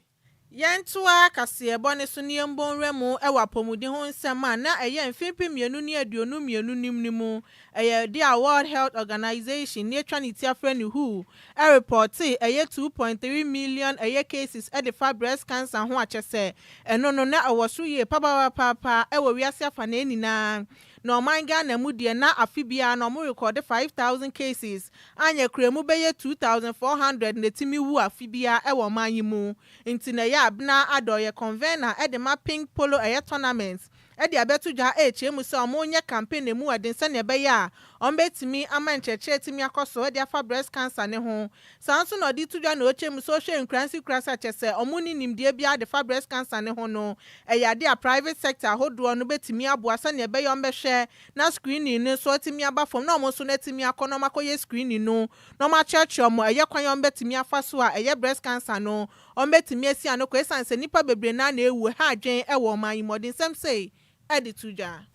Yɛntoa kaseɛbɔ ne so ne yɛmbɔ nwura mu wɔ apɔmuden ho nsɛm a na ɛyɛ mfimfin 2022 nim no mu. Ɛyɛ de a World Health Organization ne atwa ne ti afrɛ ne WHO ɛrepɔte ɛyɛ 2.3 million ɛyɛ cases ɛde fa breast cancer ho, akyɛ sɛ ɛno no na ɛwɔ so yie papapapaapa ɛwɔ wiase afa na nyinaa. Na ɔman Ghana mu deɛ, na afe biara na ɔmo rekɔde 5,000 cases anya kura mu bɛyɛ 2,400 na etimi wu afe biara ɛwɔ ɔman yi mu. Nti na ɛyɛ Abena Adɔyɛ, convener ɛde ma Pink Polo ɛyɛ tournament, ɛde abɛto dwa ɛrekyerɛ mu sɛ ɔmo nyɛ campaign emu ɛden sɛnea ɛbɛyɛ a ɔmo bɛtumi ama nkyerɛkyerɛ tumi akɔ so ɛde afa breast cancer ne ho. Saa nso na ɔde to dwa na ɔkyerɛ mu sɛ ɔhwɛ nkuransi kurasa kyɛ sɛ ɔmo ne nimdeɛ biara de fa breast cancer ne ho no, ɛyɛ ade a private sector ahodoɔ no bɛtumi aboa sɛnea ɛbɛyɛ ɔmo bɛhwɛ na screening no nso atumi aba fam, na ɔmo nso no atumi akɔ na ɔmo akɔyɛ screening no na ɔmo akyerɛkyerɛ ɔmo ɛyɛ kwan a ɔmo bɛtumi afa so a ɛyɛ breast cancer no ɔmo bɛtumi asi ano kɔ, esan sɛ nipa bebree naa na ewu ha adwen ɛwɔ ɔman yi mu. Ɔde nsɛm sei ɛde to dwa.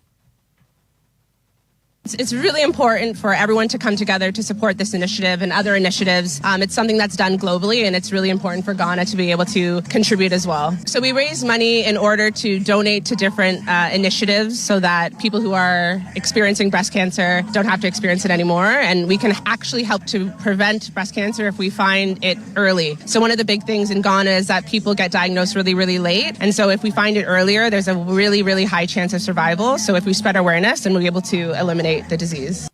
It's really important for everyone to come together to support this initiative and other initiatives. It's something that's done globally, and it's really important for Ghana to be able to contribute as well. So we raise money in order to donate to different initiatives so that people who are experiencing breast cancer don't have to experience it anymore, and we can actually help to prevent breast cancer if we find it early. So one of the big things in Ghana is that people get diagnosed really, really late, and so if we find it earlier, there's a really, really high chance of survival. So if we spread awareness, then we'll be able to eliminate the disease.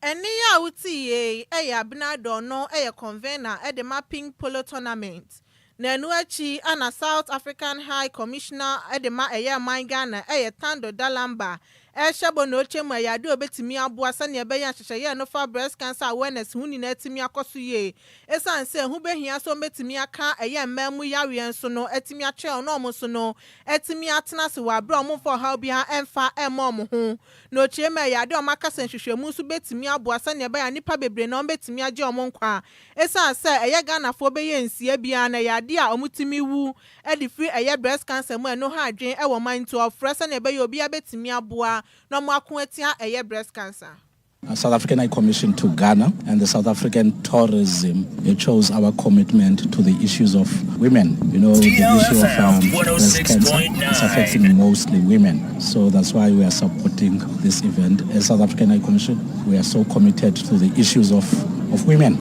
Ɛne a wotie yie ɛyɛ Abena Dɔno, ɛyɛ convener ɛde ma Pink Polo tournament. Na ɛno akyi ana South African High Commissioner ɛde ma ɛyɛ ɔman Ghana, ɛyɛ Tando Dalamba. Ɛrehyɛ bɔ na ɔkyɛ mu ɛyɛ adeɛ a ɔbɛtumi aboa sɛnea ɛbɛyɛ nhyehyɛeɛ no fa breast cancer awareness ho nyinaa atumi akɔ so yie. Ɛsiane sɛ ɛho bɛhia sɛ wɔbɛtumi aka ɛyɛ mmaa mu yareɛ nso no atumi akyerɛ wɔn na wɔn nso no atumi atena ase wɔ abere a wɔmfa ɔhaw biara ɛmfa ɛmmɔ wɔn ho. Na ɔkyerɛ mu ɛyɛ adeɛ a wɔaka sɛ nhwehwɛmu nso bɛtumi aboa sɛnea ɛbɛyɛ a nnipa bebree na wɔbɛtumi agye wɔn nkwa. Ɛsiane sɛ ɛyɛ Ghanafoɔ bɛyɛ 6 biara na ɛyɛ adeɛ a wɔtumi wu de firi ɛyɛ breast cancer mu a ɛno ha adwene ɛwɔ man, nti ɔfrɛ sɛnea ɛbɛyɛ obiara bɛtumi aboa na ɔmo ako atia ɛyɛ breast cancer. South African High Commission to Ghana and the South African tourism, it shows our commitment to the issues of women. The issue of breast cancer is affecting mostly women. So that's why we are supporting this event. As South African High Commission, we are so committed to the issues of women.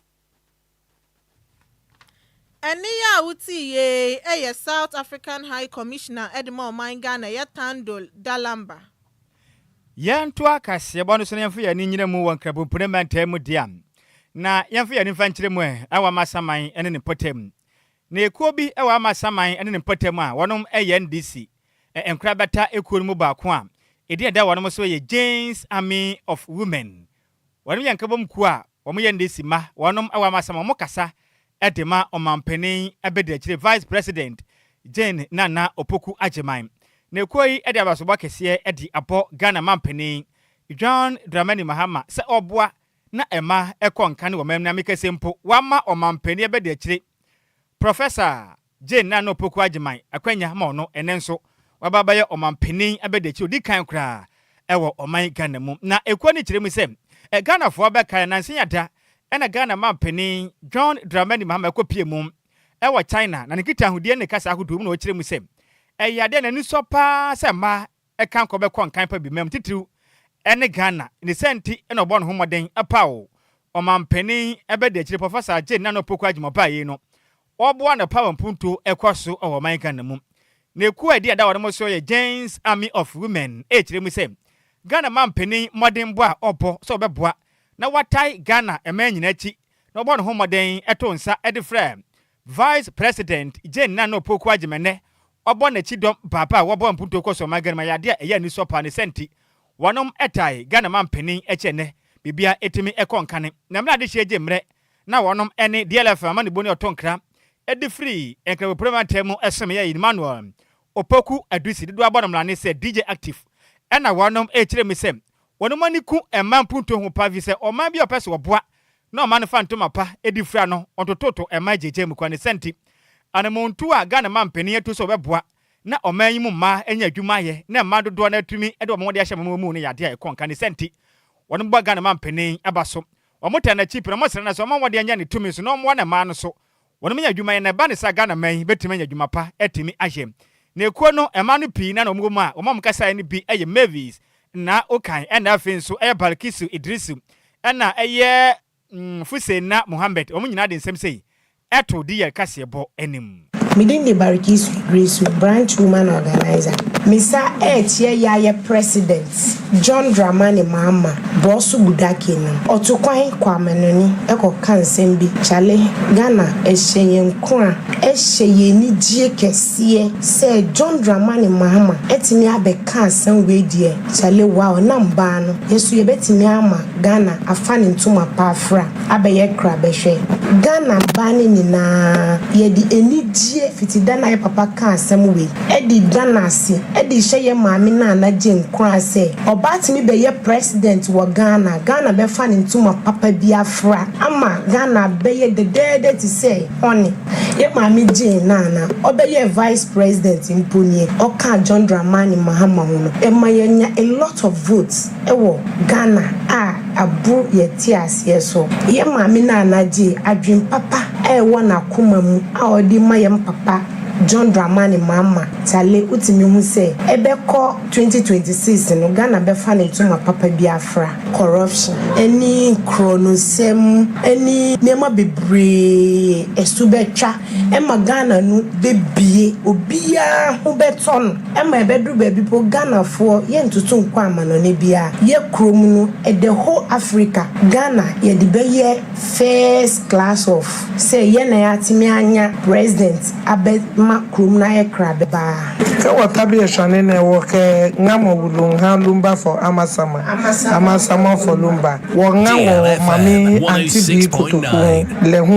Ɛne yɛ a wotii yie ɛyɛ South African High Commissioner ɛde ma ɔman Ghana, yɛ Thando Dlambana. Yɛnto akaseɛbɔ no so na yɛmfa yɛn ani nyina mu wɔ Nkrabompone mantam mu deɛ, na yɛmfa yɛn ani mfa nkyerɛ mu ɛ ɛwɔ Amasaman ne ne mpɔtam. Na ekuo bi ɛwɔ Amasaman ne ne mpɔtam a wɔnom ɛyɛ NDC nkorabata ekuo no mu baako a ɛdi ɛda wɔnom so yɛ James Army of Women. Wɔnom yɛ nkabom kuo a wɔn yɛ NDC ma wɔnom ɛwɔ Amasaman. Wɔn kasa ɛde ma ɔmampanin ɛbɛdi akyire, Vice President Jane Nana Opoku Agyeman. Na ekuo yi de abasobɔ kɛseɛ de abɔ Ghana mampanin John Dramani Mahama sɛ ɔboa na ɛma ɛkɔ nka ne wɔ mɛm na mekɛsɛ mpo wama ɔmampanin ɛbɛdi akyire, Professor Jane Nana Opoku Agyeman, akwanya ma ɔno ɛnɛ nso waba bɛyɛ ɔmampanin abɛdi akyire odi kan koraa ɛwɔ ɔman Ghana mu. Na ekuo no kyerɛ mu sɛ Ghanafoɔ bɛka nansi yada ɛna Ghana mampanin John Dramani Mahama ɛkɔpie mu ɛwɔ China na ne nkitahodie ne kasa ahodoɔ mu na ɔkyerɛ mu sɛ ɛyɛ adeɛ n'ani sɔ paa sɛ mmaa ɛka nkɔ bɛkɔ nkan pa bi mam titiriw ɛne Ghana ne sɛ nti ɛna ɔbɔ ne ho mmɔden ɛpaw ɔmampanin ɛbɛdi akyire, Professor Jane Nana Opoku Agyemang yi no, ɔboa ne power mpuntuo ɛkɔ so ɛwɔ ɔman Ghana mu. Na ekuo a ɛdi ada wɔn so yɛ James Army of Women, ɛkyerɛ mu sɛ Ghana mampanin mmɔdenbɔ a ɔbɔ sɛ ɔbɛboa na watae Ghana mmaa nyinaa akyi na ɔbɔ ne ho mmɔden ɛto nsa ɛde frɛ Vice President Jane Nana Opoku Agyemang, ɔbɔ n'akyi dɔm paapa a wɔbɔ mpuntuo kɔ so ɔman Ghana ma yɛ adeɛ a ɛyɛ anisɔ paa. Ne sɛnti wɔnom ɛtae Ghana mampanin akyi ɛnɛ biribia ɛtumi ɛkɔ nkane. Na mmerɛ adehyɛ gye mmerɛ na wɔnom ɛne DLF ama ne bo ne ɔtɔ nkra ɛde firi Nkrabopore mantam mu ɛsom yɛ Emmanuel Opoku Adusi dodoɔ abɔ no mmrane sɛ DJ Active, ɛna wɔnom ɛkyerɛ mu sɛ wɔnom ani ku ɛma mpuntuo ho pa fi sɛ ɔman bi a ɔpɛ sɛ wɔboa na ɔma no fa ntoma pa ɛdi fira no ɔntototo ɛma gyegye mu kwa. Ne sɛnti anamontu a Ghana mampanin atu sɛ ɔbɛboa na ɔman yi mu mmaa anya adwuma ayɛ na mmaa dodoɔ no atumi de wɔn de ahyɛ wɔn mu no yɛ adeɛ a ɛkɔ nka. Ne sɛnti wɔn bɔ Ghana mampanin aba so, wɔn tɛ n'akyi pere, wɔn srɛ no sɛ wɔn wɔde anya ne tumi so na wɔn ne mmaa no so wɔn nya adwuma yɛ, na ɛba ne sa Ghana man yi bɛtumi anya adwuma pa atumi ayɛ. Na ekuo no mmaa no pii na wɔn mu a wɔn a wɔkasa no bi yɛ Mavis na Okan, ɛna afei nso ɛyɛ Balkisu Idrisu, ɛna ɛyɛ Fusena Mohammed. Wɔn nyinaa de nsɛm sei ɛto di yɛ kaseɛbɔ anim. Medin de Barikisu Idrisu, branch woman organizer. Misa ɛɛkyia yɛayɛ President John Dramani Mahama bɔɔso Budake no. Ɔto kwan kɔ amanoni ɛkɔka nsɛm bi. Kyale, Ghana ɛhyɛ yɛn ko a ɛhyɛ yɛn anigye kɛseɛ sɛ John Dramani Mahama ɛtumi abɛka asɛm wei deɛ. Kyale, wow, nam baa no yɛso yɛbɛtumi ama Ghana afa ne ntoma pa afra abɛyɛ kra bɛhwɛ. Ghana baa no nyinaa yɛde anigye fiti da na yɛ papa ka asɛm wei ɛde da no ase, ɛde hyɛ yɛ maame no anagye nkora sɛ ɔbaa tumi bɛyɛ president wɔ Ghana. Ghana bɛfa ne ntoma papa bi afra ama Ghana bɛyɛ dɛdɛɛdɛ te sɛ ɔne yɛ maame Jane Nana ɔbɛyɛ vice president mpo nie. Ɔka John Dramani Mahama ho no ɛma yɛnya a lot of votes ɛwɔ Ghana a aboro yɛte aseɛ so. Yɛ maame no anagye adwen papa a ɛwɔ n'akoma mu a ɔde ma yɛn papa John Dramani Mahama. Tale, wotumi hu sɛ ɛbɛkɔ 2026 no, Ghana bɛfa ne ntoma papa bi afra. Corruption ɛne korɔnosɛm ɛne nneɛma bebree ɛso bɛtwa ɛma Ghana no bɛbie, obiara ho bɛtɔ no ɛma ɛbɛduru baabi po. Ghanafoɔ yɛntoto nkɔ amanɔne biara yɛ kurom no, the whole Africa, Ghana yɛde bɛyɛ first class of sɛ yɛn na yɛatumi anya president abɛma. Ma kurom no ayɛ krabɛbaa. Ke wɔ tabi esɔne ne wɔ ke ŋa mɔ wulu ŋa Lumba for Amasaman, Amasaman for Lumba. Wɔ ŋa wɔ mami anti bi kotoku le hu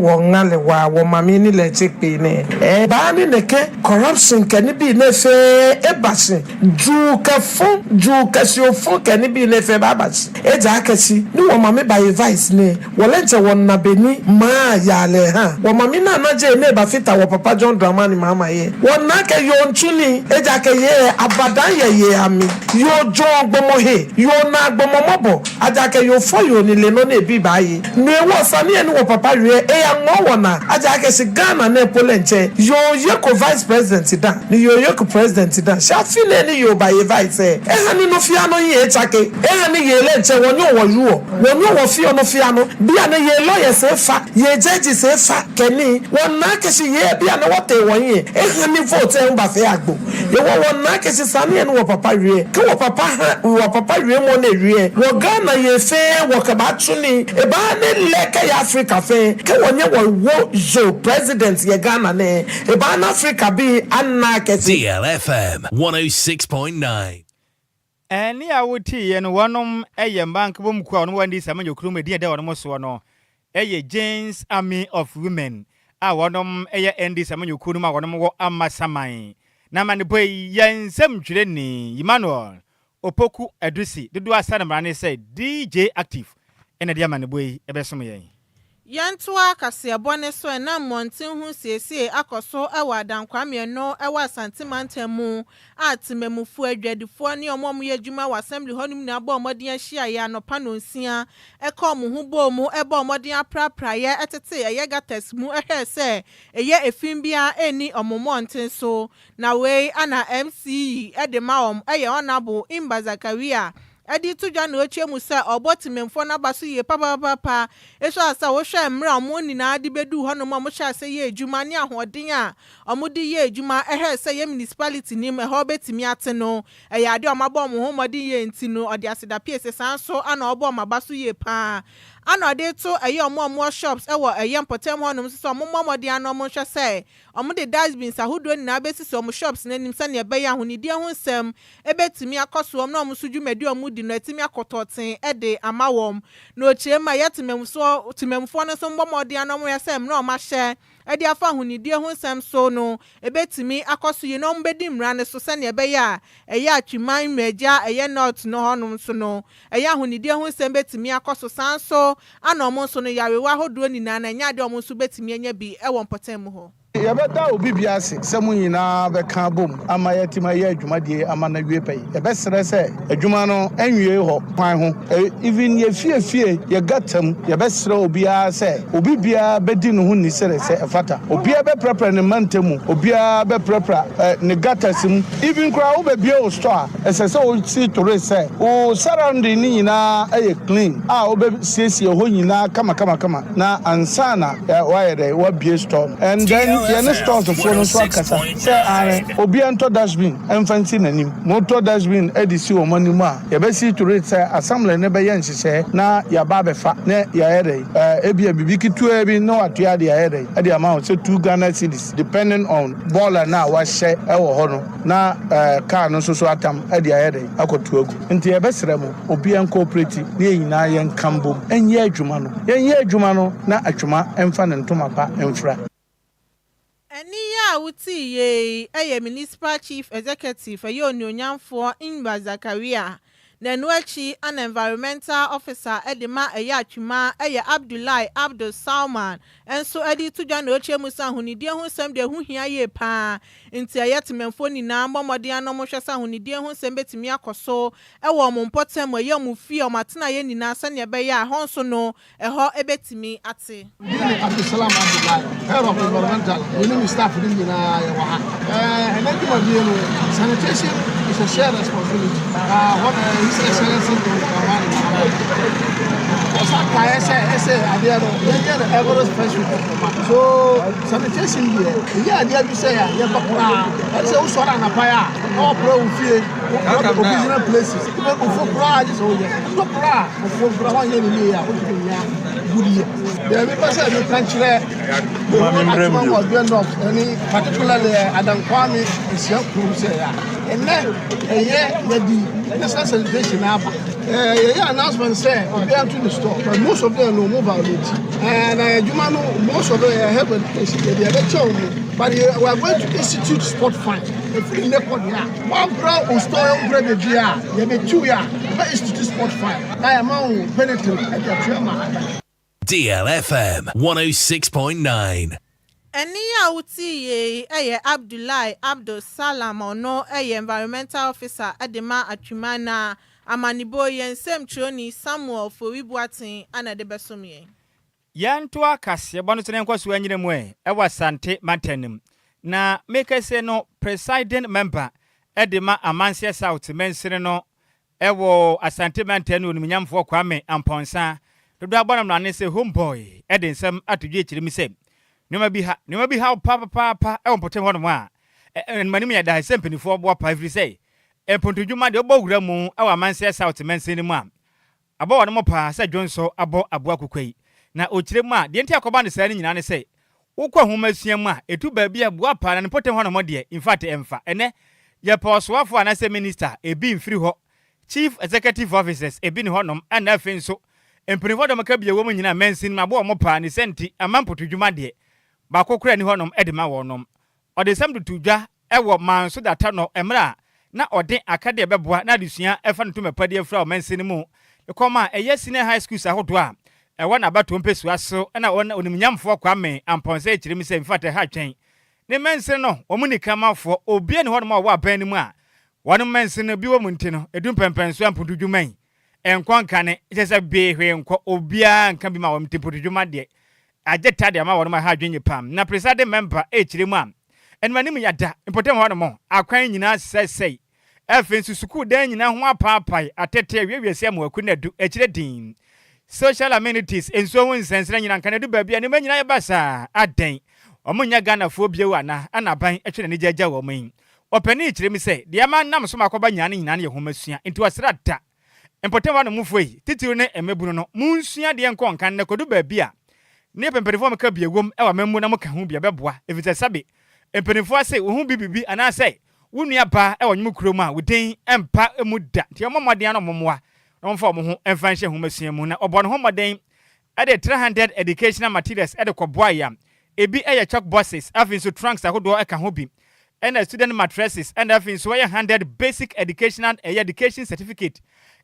wɔ ŋa le wa wɔ mami ni le tse kpe ne. E baa ni ne ke corruption ke ni bi ne fe e ba si ju ke fun ju ke si o fun ke ni bi ne fe ba ba si e dza ke si ni wɔ mami ba ye vice ne wɔ le ntse wɔ na be ni maa ya le ha wɔ mami na na dze ne ba fita wɔ papa John Dramani Mahama ye wɔ na ke yo ntsu ni e dza ke ye abadan ye ye ami yo dzɔn gbɔmɔ he yo na gbɔmɔ mɔbɔ adza ke yo fɔ yo ni le nɔ ne bi ba ye nu ewɔ sa ni ye ni wɔ papa yue eya ŋɔ wɔ na adza ke si Ghana ne pole ntse yo ye ko vice president da ni yo ye ko president da shafi ne ni yo ba ye vice eha ni no fia no ye tsake eha ni ye le ntse wɔ nyo wɔ yuɔ wɔ nyo wɔ fia no fia no bia ne ye lawyer se fa ye judge se fa keni wɔ na kesi ye bia ne wɔte wɔ ye eha ni vote en ba fe agbo ye wɔ wɔ na kesi sa ni ye ni wɔ papa wie ke wɔ papa ha wɔ papa wie mo ne wie wɔ Ghana ye fe wɔ ke ba tu ni e ba ne le ke ye Africa fe ke wɔ nye wɔ wo zo president ye Ghana ne e ba na Africa bi anna kesi. DLFM 106.9. Ɛnne a wotiiɛ no, wɔnom yɛ mmaa nkabom kuo a wɔnom wɔ NDC amanyɔkuo mu, edin a ɛda wɔnom soɔ no yɛ Jane's Army of Women a wɔnom yɛ NDC amanyɔkuo no mu a wɔnom wɔ Amasaman. Na amanebɔ yi yɛ nsɛmtwerɛni Emmanuel Opoku Adusi dodoɔ asa no mmara ne sɛ DJ Active na ɛde amanebɔ yi bɛsom yɛn. Yɛntoa kaseɛbɔ no so. Ɛnam mmɔnten ho siesie akɔ so wɔ Adankwa mmienu wɔ Asante mantam mu a temamufoɔ, adwadifoɔ ne wɔn a wɔyɛ adwuma wɔ assembly hɔnom nyinaa bɔɔ mmɔden ahyiaeɛ anɔpa 9:00 ɛka wɔn ho bɔɔ mu bɔɔ mmɔden aprapra tete ɛyɛ gutters mu hwɛɛ sɛ ɛyɛ efi biara ɛnni wɔn mmɔnten so. Na wei ana MCE de ma wɔn ɛyɛ Honourable Imba Zakaria ɛde to dwa na ɔkyerɛ mu sɛ ɔbɔ temamfoɔ no aba so yie papaapa ɛso a sɛ wohwɛ mmerɛ a wɔn nyinaa de bɛduu hɔnom a wɔhyɛ ase yɛ adwuma ne ahoɔden a wɔde yɛ adwuma ɛhwɛ sɛ yɛ municipality nim ɛhɔ bɛtumi ate no, ɛyɛ adeɛ a wɔabɔ wɔn ho mmɔden yie, nti no ɔde aseda pie sɛ saa nso ana ɔbɔ wɔn aba so yie paa. Ana ɔde to ɛyɛ ɔmo a ɔmo shops ɛwɔ ɛyɛ mpɔtam hɔnom nso sɛ ɔmo mmɔ mmɔden ano ɔmo nhwɛ sɛ ɔmo de dustbins ahodoɔ nyinaa bɛsisi ɔmo shops n'anim sɛnea ɛbɛyɛ ahonidie ho nsɛm ɛbɛtumi akɔ so wɔn na ɔmo nso dwumadi a ɔmo di no ɛtumi akɔtɔten ɛde ama wɔn. Na okyerɛ mu a ɛyɛ temamufoɔ temamufoɔ no nso mbɔ mmɔden ano ɔmo yɛ sɛ mmerɛ ɔmo ahyɛ ɛde afa ahonidie ho nsɛm so no ebɛtumi akɔ so yie na ɔmo bɛdi mmara no so sɛnea ɛbɛyɛ a ɛyɛ Atwiman Mmagya ɛyɛ North no hɔnom nso no ɛyɛ ahonidie ho nsɛm bɛtumi akɔ so. Saa nso ana ɔmo nso no yarewa ahodoɔ nyinaa na ɛnyɛ adeɛ ɔmo nso bɛtumi anya bi ɛwɔ mpɔtam mu hɔ. Yɛbɛda obi bi ase sɛ mo nyinaa bɛka bom ama yɛatumi ayɛ adwumadie ama no awie pɛyi. Yɛbɛsrɛ sɛ adwuma no anwie hɔ kwan ho, even yɛfiefie yɛ gutter mu. Yɛbɛsrɛ obiara sɛ obi biara bɛdi ne ho ni sɛre sɛ ɛfata obiara bɛprɛprɛ ne manta mu, obiara bɛprɛprɛ ne gutters mu. Even koraa wobɛbie wo store a, ɛsɛ sɛ wosi tore sɛ wo surrounding ne nyinaa ɛyɛ clean a wobɛsiesie hɔ nyinaa kamakamakama na ansa na wayɛ dɛ wabie store. And then yɛne stores foɔ no nso akasa sɛ ane obiara ntɔ dustbin ɛmfa nsi n'anim. Motɔ dustbin de si wɔn anim a, yɛbɛsi tore sɛ assembly ne bɛyɛ nhyehyɛɛ na yɛaba abɛfa na yɛayɛ dɛ ebia biribi ketewa bi na watua de ayɛ dɛ ɛde ama wo sɛ 2 Ghana cedis, depending on bɔɔla no a wahyɛ ɛwɔ hɔ no, na kaa no nso so atam ɛde ayɛ dɛ akɔto agu. Nti yɛbɛsrɛ mo, obiara ncooperate na yɛn nyinaa yɛnka mbom ɛnyɛ adwuma no, yɛnyɛ adwuma no na Atwoma ɛmfa ne ntoma pa mfra. Ɛne yi a wotii yei ɛyɛ Municipal Chief Executive, ɛyɛ onuonyamfoɔ Imba Zakaria. Na ɛno akyi ana environmental officer ɛde ma ɛyɛ Atwima, ɛyɛ Abdullahi Abdul Salman, ɛnso ɛde to dwa na ɔkyerɛ mu sɛ ahonidie ho nsɛm deɛ ɛho hia yie paa, nti ɛyɛ temamfoɔ nyinaa mmɔ mmɔden ano hwɛ sɛ ahonidie ho nsɛm bɛtumi akɔ so ɛwɔ ɔmo mpɔtam, ɛyɛ ɔmo fie, ɔmo atenaeɛ nyinaa, sɛnea ɛbɛyɛ a ɛhɔ nso no ɛhɔ ɛbɛtumi ate. Abdulsalam Abdullahi, head of environmental, me ne me staff no nyinaa yɛwɔ ha. Ɛnɛ dwumadie no, sanitation. It's a shared responsibility. Na hɔ na His Excellency John Dramani Mahama ɔsa kaeɛ sɛ ɛsɛ adeɛ no yɛnyɛ no every first week of the month. So sanitation deɛ ɛnyɛ adeɛ bi sɛ yɛbɛ koraa. Ɛne sɛ wosɔre anapa a na wɔpra wo fie, wopra wo business places, even ofo koraa gye sɛ woyɛ. Ɛtɔ koraa ofo koraa woanyɛ ne yie a wotumi nya good year. Deɛ mepɛ sɛ meka kyerɛ the whole Atwima Mɔdwe North ɛne particularly Adankwame Nsia kurom sɛ a ɛnɛ ɛyɛ yɛdi national celebration aba. Yɛyɛ announcement sɛ obiara nto ne store, but most of them no ɔmo violate. Na adwuma no, most of them yɛ health education yɛde yɛbɛkyɛ wɔn, but we are going to institute spot fine. Efiri nnɛ kɔ deɛ a wɔampra o store mpra beebi a yɛbɛtu yɛ a yɛbɛ institute spot fine na yɛma wo penalty ɛde atua ma aban. DLFM 106.9. Ɛnne a wotie yi yɛ Abdullahi Abdul Salam, ɔno yɛ environmental officer de ma Atwima, na amanebɔ yɛn nsɛmtwerɛni Samuel Fori Boateng ana de bɛsom yɛn. Yɛntoa kaseɛbɔ no so ne nkɔ so anyina mu ɛ ɛwɔ Asante mantam no mu. Na mekɛse no, presiding member ɛde ma Amanseɛ South mansini no ɛwɔ Asante mantam no, onimnyamfoɔ Kwame Ampɔnsa, dodo abɔ no mmrane sɛ Homeboy, ɛde nsɛm ato dwa akyerɛ mu sɛ nneɛma bi ha papapaapa ɛwɔ mpɔtam hɔnom a ɛnimanim yɛ da sɛ mpanimfoɔ boa pa, ɛfiri sɛ mpontodwuma deɛ ɔbɔ wura mu ɛwɔ Amanseɛ South mansini no mu a abɔ wɔn mo paa sɛ dwonso abɔ aboa kukwa yi. Na ɔkyerɛ mu a, deɛ nti akɔba no saa no nyinaa ne sɛ wokɔ nhoma sua mu a ɛtu baabi a boa paa na ne mpɔtam hɔnom deɛ, in fact, ɛmfa. Ɛnɛ yɛpɛ ɔsoafoɔ anaasɛ minister ebi mfiri hɔ, chief executive officers ebi ne hɔnom, ɛna afei nso mpanimfoɔ dɔm ka bia wɔ mu nyinaa mansin mu aboa wɔn paa ne sɛ nti ama mpotodwuma deɛ baako kora ni hɔnom de ma wɔnom. Ɔde nsɛm tutu dwa ɛwɔ Manso data no mmerɛ a na ɔde akadeɛ bɛboa na adesua ɛfa no ntoma padeɛ afira ɔmansin no mu kɔm a ɛyɛ senior high schools ahodoɔ a ɛwɔ n'abatoɔ mpɛsua so. Ɛna wɔn onimnyamfoɔ Kwame Ampɔnsɛ akyerɛ mu sɛ mfata ha twɛn ne mansin no wɔn ni kamafoɔ obia ne hɔnom a ɔwɔ aban no mu a wɔn mansin no bi wɔ mu, nti no edu mpɛmpɛnso a mpotodwuma yi nkɔ nkane kyɛ sɛ bee hwee nkɔ obiara nka bi ma wɔn nti mpotodwuma deɛ agye ta deɛ ama wɔn ha adwenye pam. Na presiding member ɛkyerɛ mu a ɛnum yada mpɔtam hɔnom akwan nyinaa sɛsɛe, afei nso sukuu dan nyinaa ho apaapae atete awiewie sɛ amoaku na du akyerɛ din social amenities, nsuo ho nsɛnsɛn nyinaa nka na du baabi a nneɛma nyinaa yɛ basaa. Adɛn, wɔn nyɛ Ghanafoɔ bio ana? Ana aban atwe n'ani gyagya wɔn yi? Ɔpanin kyerɛ mi sɛ deɛ ama nam so ma akɔba nyinaa no nyinaa no yɛ nhoma sua, nti wɔsra da mpɔtam hɔ nomfoɔ yi titiri ne mmabunu no munsua deɛ nkɔ nkan na kɔdu baabi a ne mpanimfoɔ mo ka bie wom ɛwɔ amammu na mo ka ho bia bɛboa, ɛfiri sɛ sabi mpanimfoɔ ase wo ho bi bibi anaasɛ wo nua baa ɛwɔ nwom kurom a wo din ɛmpa mu da. Nti ɔmɔ mmɔden ano ɔmɔmmoa na wɔmfa wɔn ho ɛmfa nhyɛ nhoma mu. Na ɔbɔ ne ho mmɔden ɛde 300 educational materials ɛde kɔboa yɛ a ebi ɛyɛ chalk boxes, afei nso trunks ahodoɔ ɛka ho bi, ɛna student mattresses, ɛna afei nso ɛyɛ 100 basic educational ɛyɛ education certificate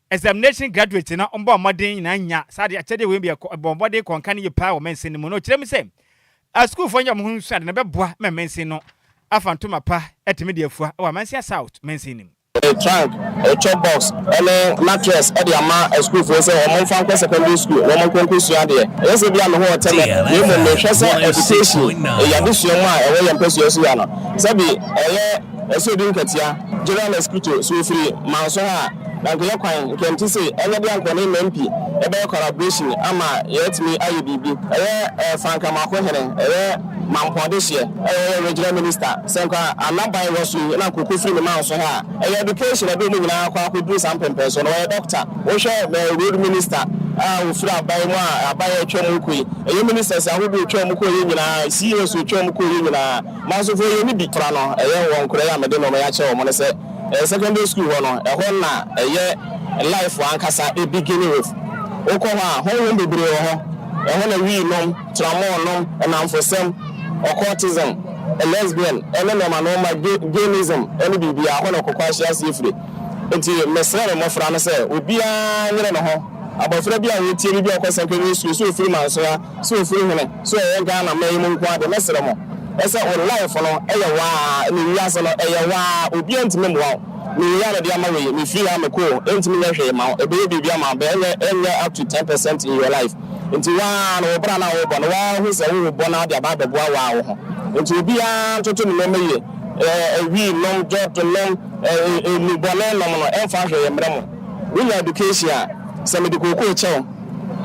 examination graduate na ɔmbɔ mmɔden nyinaa nya saa de akyɛdeɛ wei bi ɛbɔ mmɔden kɔnka no yie paa wɔ mɛnsin no mu. Na ɔkyerɛ mu sɛ asukuufoɔ nyɛ ɔmo ho nsua de na bɛboa ma mɛnsin no afa ntoma pa ɛtumi de afua ɛwɔ Amansia South mɛnsin no mu. Trunk, chalk box ɛne mattress ɛde ama sukuufoɔ sɛ wɔn mfa nkɔ secondary school na wɔn nkɔ nkɔsua adeɛ. Ɛyɛ sɛ bi a me ho ɔtɛmɛ na mmom mehwɛ sɛ education ɛyɛ adesua mu a ɛwɔ yɛn mpɛsua so ya no, sɛbi ɛyɛ ɛsɛ obi nkatia general mosquito so ofiri Manso ha a na nkɛyɛ kwan nkɛnti sɛ ɛnyɛ de ankɔ ne MP ɛbɛyɛ collaboration ama yɛatumi ayɛ biribi. Ɛyɛ Fankamako hene, ɛyɛ Mampɔn hyeɛ, ɛyɛ regional minister sɛ nka anaban wɔ so yi na nkoko firi ne Manso ha a ɛyɛ education ɛde mu nyinaa akɔ akɔduru saa mpɛmpɛn so no. Ɔyɛ doctor. Wohwɛ road minister a ofiri aban mu a aban a atwa mu kɔ yi, ɛyɛ ministers ahodoɔ atwa mu kɔ yi nyinaa, CEOs atwa mu kɔ yi nyinaa, Mansofoɔ yɛ ne bi fra no. Ɛyɛ wɔn nkora yi a mede nɔɔma yɛakyerɛ wɔn no sɛ ɛyɛ secondary school hɔ no, ɛhɔ na ɛyɛ life ankasa e begin with. Wokɔ hɔ a, honhom bebree wɔ hɔ. Ɛhɔ na wii nom, tramɔɔ nom, ɛnamfosɛm, occultism, lesbian ɛne nneɛma nneɛma, gayism ɛne biribiara hɔ na kɔkɔ ahyɛ aseɛ firi. Nti mesrɛ me mmɔfra no sɛ obiara nyere ne ho. Abɔfra bi a wɔtie bi bi a ɔkɔ secondary school, sɛ ofiri Mansoa, sɛ ofiri hene, sɛ ɔyɛ Ghana man yi mu nko ade, mɛsrɛ mo ɛsɛ wo life no ɛyɛ waa ne wiase no ɛyɛ waa. Obiara ntumi mmoa wo. Meyɛ a mede ama wei mefiri ha mekɔ ɛntumi nyɛ hwee ma wo. Ɛbɛyɛ biribi ama wo bɛ ɛnyɛ up to 10% in your life. Nti waa no wo bra no a wobɔ no waa hu sɛ wowobɔ no ade aba abɛboa waa wo ho. Nti obiara ntoto ne nneɛma yie, ɛɛ wii nom, jɔto nom. Nnubɔne nom no ɛmfa hwee mmrɛ mo. Wonya education a, sɛ mede kookoo kyɛ wo,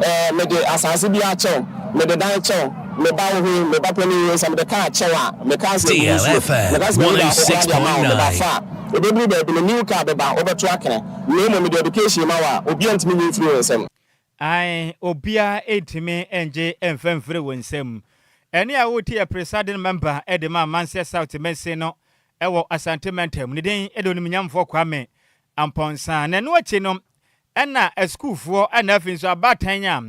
eh, mede asaase bi akyɛ wo, mede dan kyɛ wo, me ba wo ho yi, me ba panin yi, sɛ mede kaa kyɛ wo a, me kaa sɛ ɛgu nsuo, meka sɛ mayi baako koraa de ama wo, mede afa a, ɛbɛduru baabi no, new car bɛba, wobɛto akene. Na mmom mede education ma wo a, obiara ntumi nyi mfiri wo nsam. Ae, obiara ntumi ngye mfa mfiri wo nsam. Ɛnne a worete yɛ Presiding Member de ma Amanseɛ South Mansin no wɔ Asante Mantam. Ne din de Onimnyamfoɔ Kwame Amponsah. Na ɛno akyi no, ɛna asukuufoɔ na afei nso abaatan a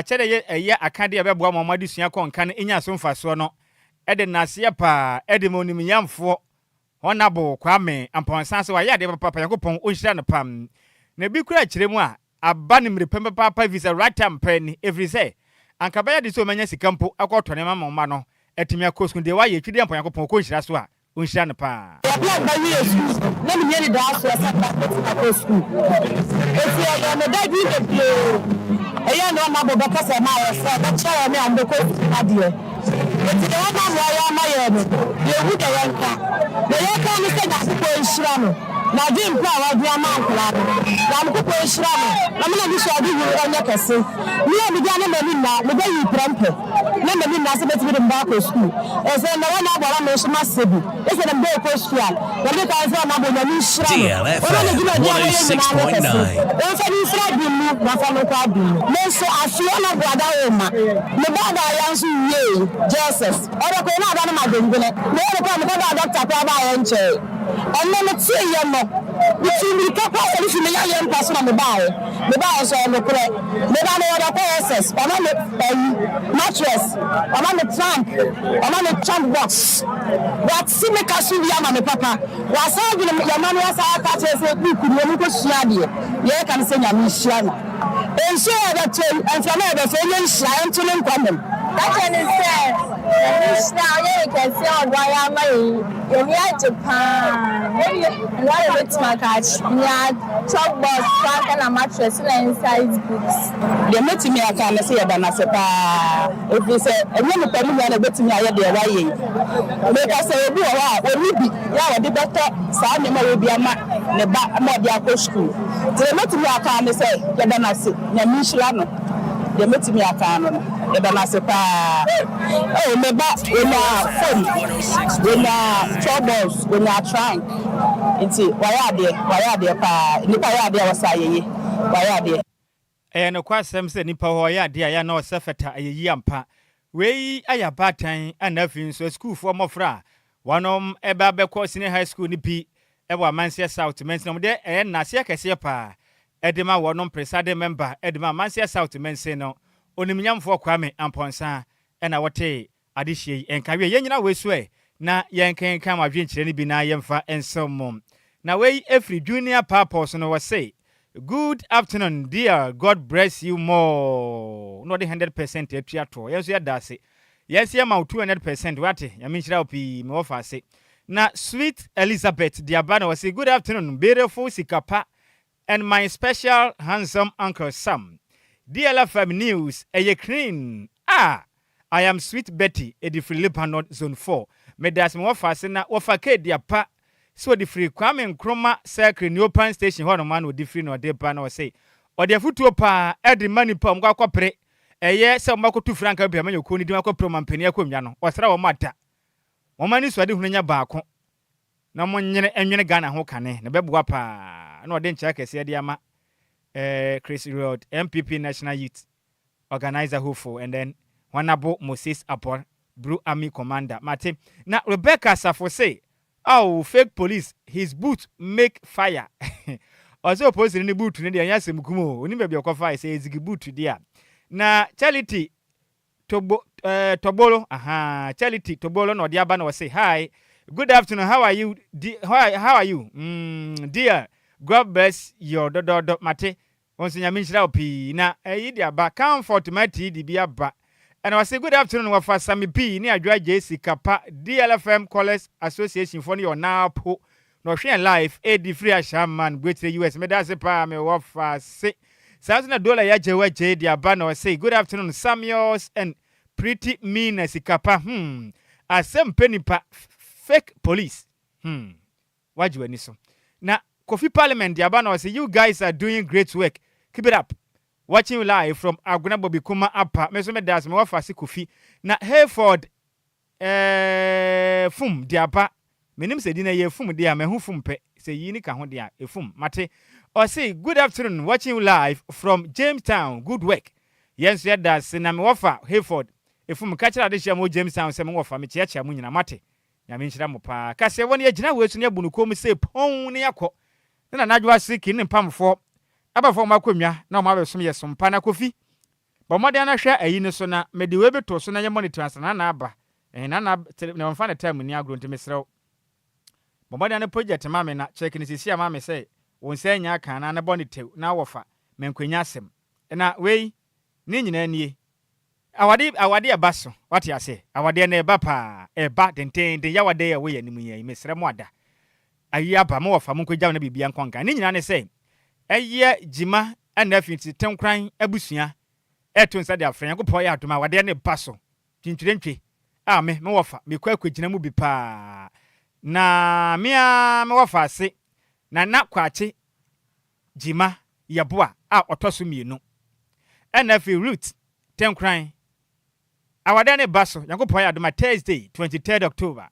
akyɛdeɛ yɛ ɛyɛ akadeɛ a ɛbɛboa ma wɔn adesua kɔ nka no nya so mfasoɔ no de nnaseɛ paa de ma Onimnyamfoɔ Honourable Kwame Amponsah sɛ wayɛ adeɛ papaapa, Nyankopɔn ɔnhyira no paa. Na ebi koraa kyerɛ mu a, aba no mmere pa mu papaapa ɛfiri sɛ right time paa ni, ɛfiri sɛ anka ɛbɛyɛ den sɛ wɔanya sika mpo akɔtɔ nneɛma ama wɔn mma no atumi akɔ sukuu. Deɛ wayɛ, Twɛdeɛ Mpa Nyankopɔn ɔkɔ nhyira so a, ɔnhyira no paa. Bere a mawie sukuu no, na minni anidaso sɛ mɛtumi akɔ sukuu. Enti ɛyɛɛ me dadwen bebree. Ɛyɛɛ nea ɔma bo bɛkasa maa yɛn sɛ ɔbɛkyerɛ wɔn a wɔbɛkɔ sukuu no adeɛ. Enti deɛ wama mmoa yi ama yɛn no, yɛnhu deɛ yɛnka. Deɛ yɛka ne sɛ Nyankopɔn nhyira no, n'adwen pa a wadwen ama nkwadaa no. Nyankopɔn nhyira no na ma n'anisoadehunu nyɛ kɛse. Me a migya ne m'ani nna, mebɛ yii prɛmpɛ na m'ani nna sɛ mɛtumi de me ba akɔ sukuu. Ɛsɛ nnɛ wɔn abɔ na me nso masɛ bi. Ɛsɛ na mebɛ kɔ sukuu a, na me kan sɛ wɔn abɔ Nyame nhyira no. Wɔma ne dwumadi a wɔyɛ nyinaa nyɛ kɛse. Wɔmfa no mfiri adom mu na ɔmfa no nkɔ adom mu. Me nso afei ɔna boada wo ma. Me ba baa ya nso wiee Jesus. Ɔdɔ koi na ada no ma dwendwene. Me yɛ no koraa mekɔ daa doctor koraa baa yɛ nkyɛe. Ɛnɛ me tee yɛ no me tuu mirika koraa sɔre firi me yareɛ mpa so na me baeɛ. Me baeɛ nso ɛyɛ nokorɛ. Me ba no ɔdɔ kɔ SS wama me ayi mattress wama me trunk wama me trunk box. Wate me ka so wie ama me papa. Wasan adwene yɛ mma no wasan aka akyerɛ sɛ book no wɔn nkɔ sua adeɛ. Deɛ yɛka ne sɛ Nyame nhyira no. Nsuo a ɛbɛtɔ yi, mframa a ɛbɛfa yi, ɛnyɛ nhyira nto ne nkwa mmom. Ka kyerɛ no sɛ, Nyame nhyira wo, ɔyɛ yɛn kɛseɛ a ɔboa yɛn ama yɛn yi, yɛn ani agye paa. Ɛno ara na mɛtumi aka akyerɛ. Nea chalk box, chalk ɛna mattress ɛna exercise books. Deɛ mɛtumi aka ne sɛ yɛda no ase pa ara, ɛfiri sɛ ɛnyɛ nnipa no nyinaa na ɛbɛtumi ayɛ deɛ wayɛ yi. Meka sɛ obi wɔ hɔ a ɔnni bi yɛ a ɔde bɛtɔ saa nneɛma wei bi ama ne ba ma ɔde akɔ sukuu. Nti deɛ mɛtumi aka ara ne sɛ yɛda no ase, Nyame nhyira no. Deɛ mɛtumi aka ano no, yɛda no ase pa ara. Oh, me ba, ɔnyaa phone, ɔnyaa chalk box, ɔnyaa trunk. Nti wayɛ adeɛ, wayɛ adeɛ pa ara. Nnipa yɛ adeɛ a wɔsɛ ayɛye, wayɛ adeɛ. Ɛyɛ nokwasɛm sɛ nnipa hɔ yɛ ade a ɛyɛ a na ɔsɛ fata ayɛyi ampa. Wei ayɛ abaatan na afei nso asukuufoɔ mmɔfra a wɔnom ɛba bɛkɔ senior high school no bi wɔ Amanseɛ South mansin no wɔde ɛyɛ nnaseɛ kɛseɛ paa de ma wɔnom presiding member de ma Amanseɛ South mansin no Onimnyamfoɔ Kwame Amponsah na wɔtee Adehyeɛ yi nka wiɛ yɛnyina wei so ɛ na yɛnkenkan mo adwenkyerɛ no bi na yɛmfa nsew mo. Na wei ɛfiri Junior Purpose no wɔse Good afternoon dear God bress you more na ɔde 100% atua toɔ yɛn nso yɛda ase yɛn nso yɛma wo 200% wate Nyame nhyira wo pii me wɔfa ase. Na Sweet Elizabeth de aba na wɔse Good afternoon beautiful Sikapa And my special handsome uncle Sam DLFM news ɛyɛ clean ah I am sweet Betty ɛdi firi Lebanon zone 4 medase me wɔfa ase na wɔfa kedi apa sɛ ɔdi firi Kwame Nkrumah circle Neopan station hɔ nom a na ɔdi firi na ɔde ba na ɔse ɔde afutuo paa ɛde ma nipa a wɔn kɔ akɔpere ɛyɛ sɛ wɔn akɔtu frankaa bi amanyɔkuo no din akɔpere ɔmampanin akonnwa no ɔsra wɔn ada wɔn anisoadehunu nyɛ baako na ɔmo nyene nwene Ghana ho kane na ɛbɛboa paa na ɔde nkyɛ akɛseɛ de ama eh, Chris Road NPP National Youth Organizer hopeful and then Honourable Moses Abor Blue Army Commander mate na Rebecca Safo se oh fake police his boot make fire ɔsɛ opolisini ne boot no deɛ ɛnyɛ asɛm kum o onim baabi ɔkɔfae sɛ ɛyɛ zigi boot deɛ a na Charity Togbo eh, Tobolo, ahaa, Charity Tobolo na ɔde aba na ɔse, Hi, good afternoon, how are you, di, how, how are you, mm, dear, God bless your dɔdɔɔdɔ, mate, wo nso Nyame nhyira wo pii, na ɛyi de aba, Comfort Mati de bi aba, ɛna ɔse, good afternoon, wɔfa Sami P ne Adwoa JC Kapa, DLFM Callers Association foɔ no yɛ ɔnaapo, Na ɔhwɛ yɛn live edi firi Ashaiman Buetire US meda ase paa me wɔfa se saa nso na Dola Yajew Agyei de aba na ɔse good afternoon Samuels and pretty Mina Sikapa hmm asɛm pɛ nipa fake police hmm wagye w'ani so. Na Kofi Parliament de aba na ɔse you guys are doing great work keep it up watching you live from Agona Bobikuma Apa me nso meda ase me wɔfa ase Kofi na Hayford eh Fum de aba menim sɛ din no ɛyɛ Fum deɛ a mahu Fum pɛ sɛ yi ne ka ho deɛ a Efum mate ɔse good afternoon watching you live from Jamestown good work yɛn nso yɛda ase na me wɔfa Hayford Efum ka kyerɛ adehyeɛ a mowɔ Jamestown sɛ me wɔfa mekyeakyea mo nyina mate Nyame nhyira mo paa. Kaseɛ wɔ no yɛgyina wei so na yɛbu no kɔn mu sei pɔnn na yɛakɔ. Ne Nana Adwo Asiki ne ne mpamfoɔ abɛfa wɔn akonnwa na wɔn abɛsom yɛ som pa. Na Kofi, bɔ mmɔden na hwɛ ayi no so na mede wei bɛto so na yɛ monitor ansa na Nana aba. Ɛhe Nana te na ɔmfa ne time nni agorɔ nti mesrɛ wo. Bɔ mmɔden na project ma me na check no seesei ma me sɛ wo nsa anya aka anaa na bɔ no tɛw na wɔfa mankwanya asɛm. Na wei ne nyinaa nie. Awade awade ɛba so wate aseɛ awadeɛ no ɛba paa ɛba denteenten yawadeɛ yɛ ɛwɔ yɛn anim yi mesrɛ mo ada ayi aba mo wɔfa mo nkɔgyaw na biribia nkɔ nkan ne nyinaa ne sɛ ɛyɛ gyima ɛna afei nti tenkoran abusua ɛto nsa de afrɛ Nyankopɔn yɛ adom awadeɛ no ba so twintwirentwe a me me wɔfa mekɔ akɔgyina mu bi paa na me ara me wɔfa ase na na kwakye Gyima Yeboah a ɔtɔ so mienu. Ɛna afei Ruth Tenkoran. Awadeɛ no reba so, Nyankopɔn ayɛ adom a Thursday 23rd October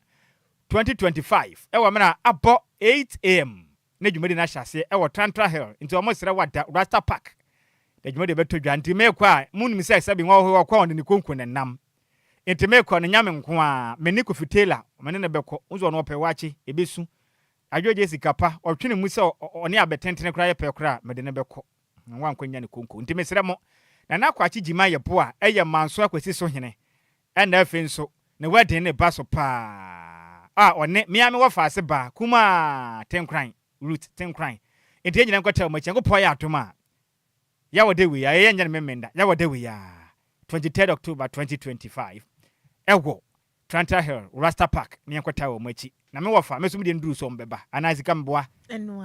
2025 ɛwɔ mmerɛ a abɔ 8am na dwumadi no ahyɛ aseɛ ɛwɔ Trantra Hill nti wɔn srɛ wo ada Rasta Park na dwumadi bɛtɔ dwa nti meekɔ a monim sɛ sɛbi wɔn hɔ wɔkɔ a wɔde ne konko na ɛnam nti meekɔ no Nyame nko a me ne Kofi Taylor me ne no bɛkɔ wo nso ɔno ɔpɛ wakye ɛbɛsu Adwo gye sika pa, ɔtwene mu sɛ ɔne abɛ tentene koraa yɛ pɛ koraa a, mede no bɛkɔ. Na wankɔ nnya ne konko. Nti mesrɛ mo, Nana Kwakye Gyimah yɛ bo a ɛyɛ Manso Akwasi so hene, ɛna afei nso ne wedding no ba so paa a ɔne me ara me wɔfaase baa kumaa Tenkoran, Ruth Tenkoran. Nti yɛn nyinaa nkɔtaa wɔn akyi. Nyankopɔn ayɛ adom a, yɛwɔ da wei a, yɛnyɛ no Memenda, yɛwɔ da wei a, 23rd October 2025, ɛwɔ Tranter Hill, Rasta Park ne yɛn kɔtaa wɔn akyi. Na me wɔfa, me nso me deɛ no duruu sɛ wɔbɛba. Anaa sika meboa.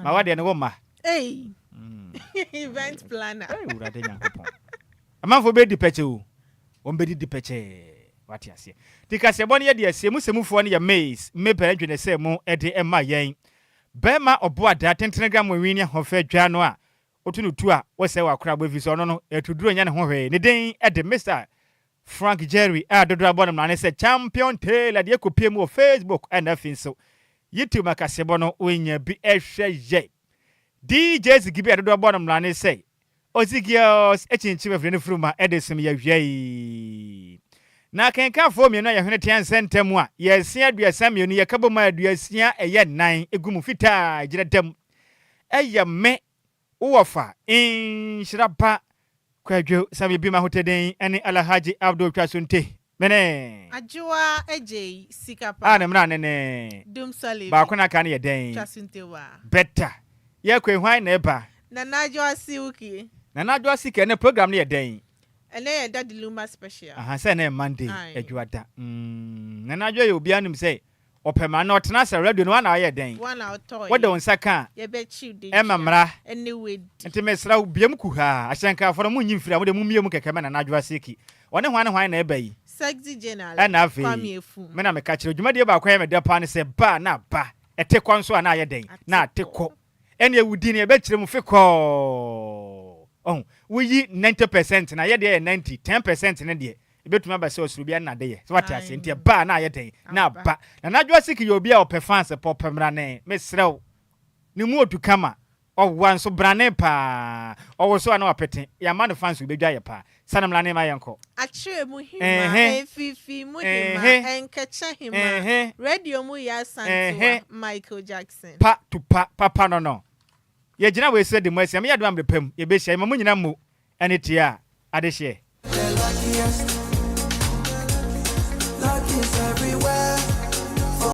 Ma wadeɛ no wo mma. Ei! Event planner. Ei, Wurade Nyankopɔn. Amanfoɔ bɛdi pɛkyɛ o. Wɔn bɛdidi pɛkyɛɛ. Wate aseɛ. Nti kaseɛbɔ no yɛ deɛ ɛseɛ mu sɛmufoɔ no yɛ maize, mepɛ dwene sɛ mu de ma yɛn. Bɛrima ɔboadaa tentene gram nwini ne ahoɔfɛ dwa no a woto no tu a wosɛe w'akorabɔ ɛfiri sɛ ɔno no atuduro nyɛ ne ho hwee. Ne din de Mister Frank Jerry a dodoɔ abɔ no mmara ne sɛ Champion Taylor deɛ kɔpie mu wɔ Facebook ɛna afei nso YouTube akaseɛbɔ no wonya bi ɛhwɛ yɛ. DJ Ziggy bi a dodoɔ abɔ no mmara ne sɛ Ozigios kyinkyim afiri ne furuma de som yɛ wiai. Na akenkanfoɔ mmienu a yɛhwene tea nsɛntɛm a yɛsia 32 yɛka bom a aduasia ɛyɛ nnan gu mu fitaa gyina dam ɛyɛ me Wo wɔfa, nhyira ba Kwadwo Sami Bim Ahoteden ne Alhaji Abdul Twasonte. Me ne. Adwoa Adjei Sika pa. A ne mmra ne ne. Dum Sɔle Baako na aka no yɛ dɛn? Twasonte wa. Better. Yɛkɔ yi hwan na ɛba? Nana Adwoa Silky. Nana Adwoa Silky ɛnɛ program no yɛ dɛn? Ɛnɛ yɛ Daddy Lumba special. Aha sɛ ɛnɛ yɛ Monday, Adwoa da. Mm, Nana Adwoa yɛ obiara nim sɛ Ɔpɛ ma na ɔtena ase radio no woana ayɛ dɛn wode wo nsa ka a ɛma mmra nti mesrɛ wo bue mu kuhaa ahyɛnkafoɔ no monnyi mfiri a mode mommue mu kɛkɛ ma Nana Adwoa Seki ɔne hwan ne hwan na ɛba yi ɛna afei me na meka kyerɛ dwumadie baako a ɛyɛ me dɛ paa ne sɛ ba a na aba ɛte kɔ nso a na ayɛ dɛn na ate kɔ ɛne ɛwo din ɛbɛkyerɛ mu fekɔɔ ɔho woyi 90% na yɛ deɛ yɛ 90 10% ne deɛ Ebetumi aba sɛ ɔsoro biara ne n'adeyɛ. So wate aseɛ? Nti ɛba a na ayɛ dɛn? Na aba. Nana Adwoa Siki yɛ obi a ɔpɛ fans pɛ, ɔpɛ mmrane. Mesrɛ wo, ne mu odu kama. Ɔwa nso brane paa. Ɔwoso a na wapete. Yɛama no fans obedwa yɛ paa. Sane mmrane ma yɛnkɔ. Akyerɛ mu hema, Mfifi mu hema, Nkɛkyɛ hema, Radio mu Yaa Asantewaa, Michael Jackson. Pa to pa, papa no no. Yɛgyina wei so de mo asi. Nyame yɛ adom a mmerɛ pa mu yɛbɛhyia. Yɛma mo nyina mmo ne tia adehyeɛ.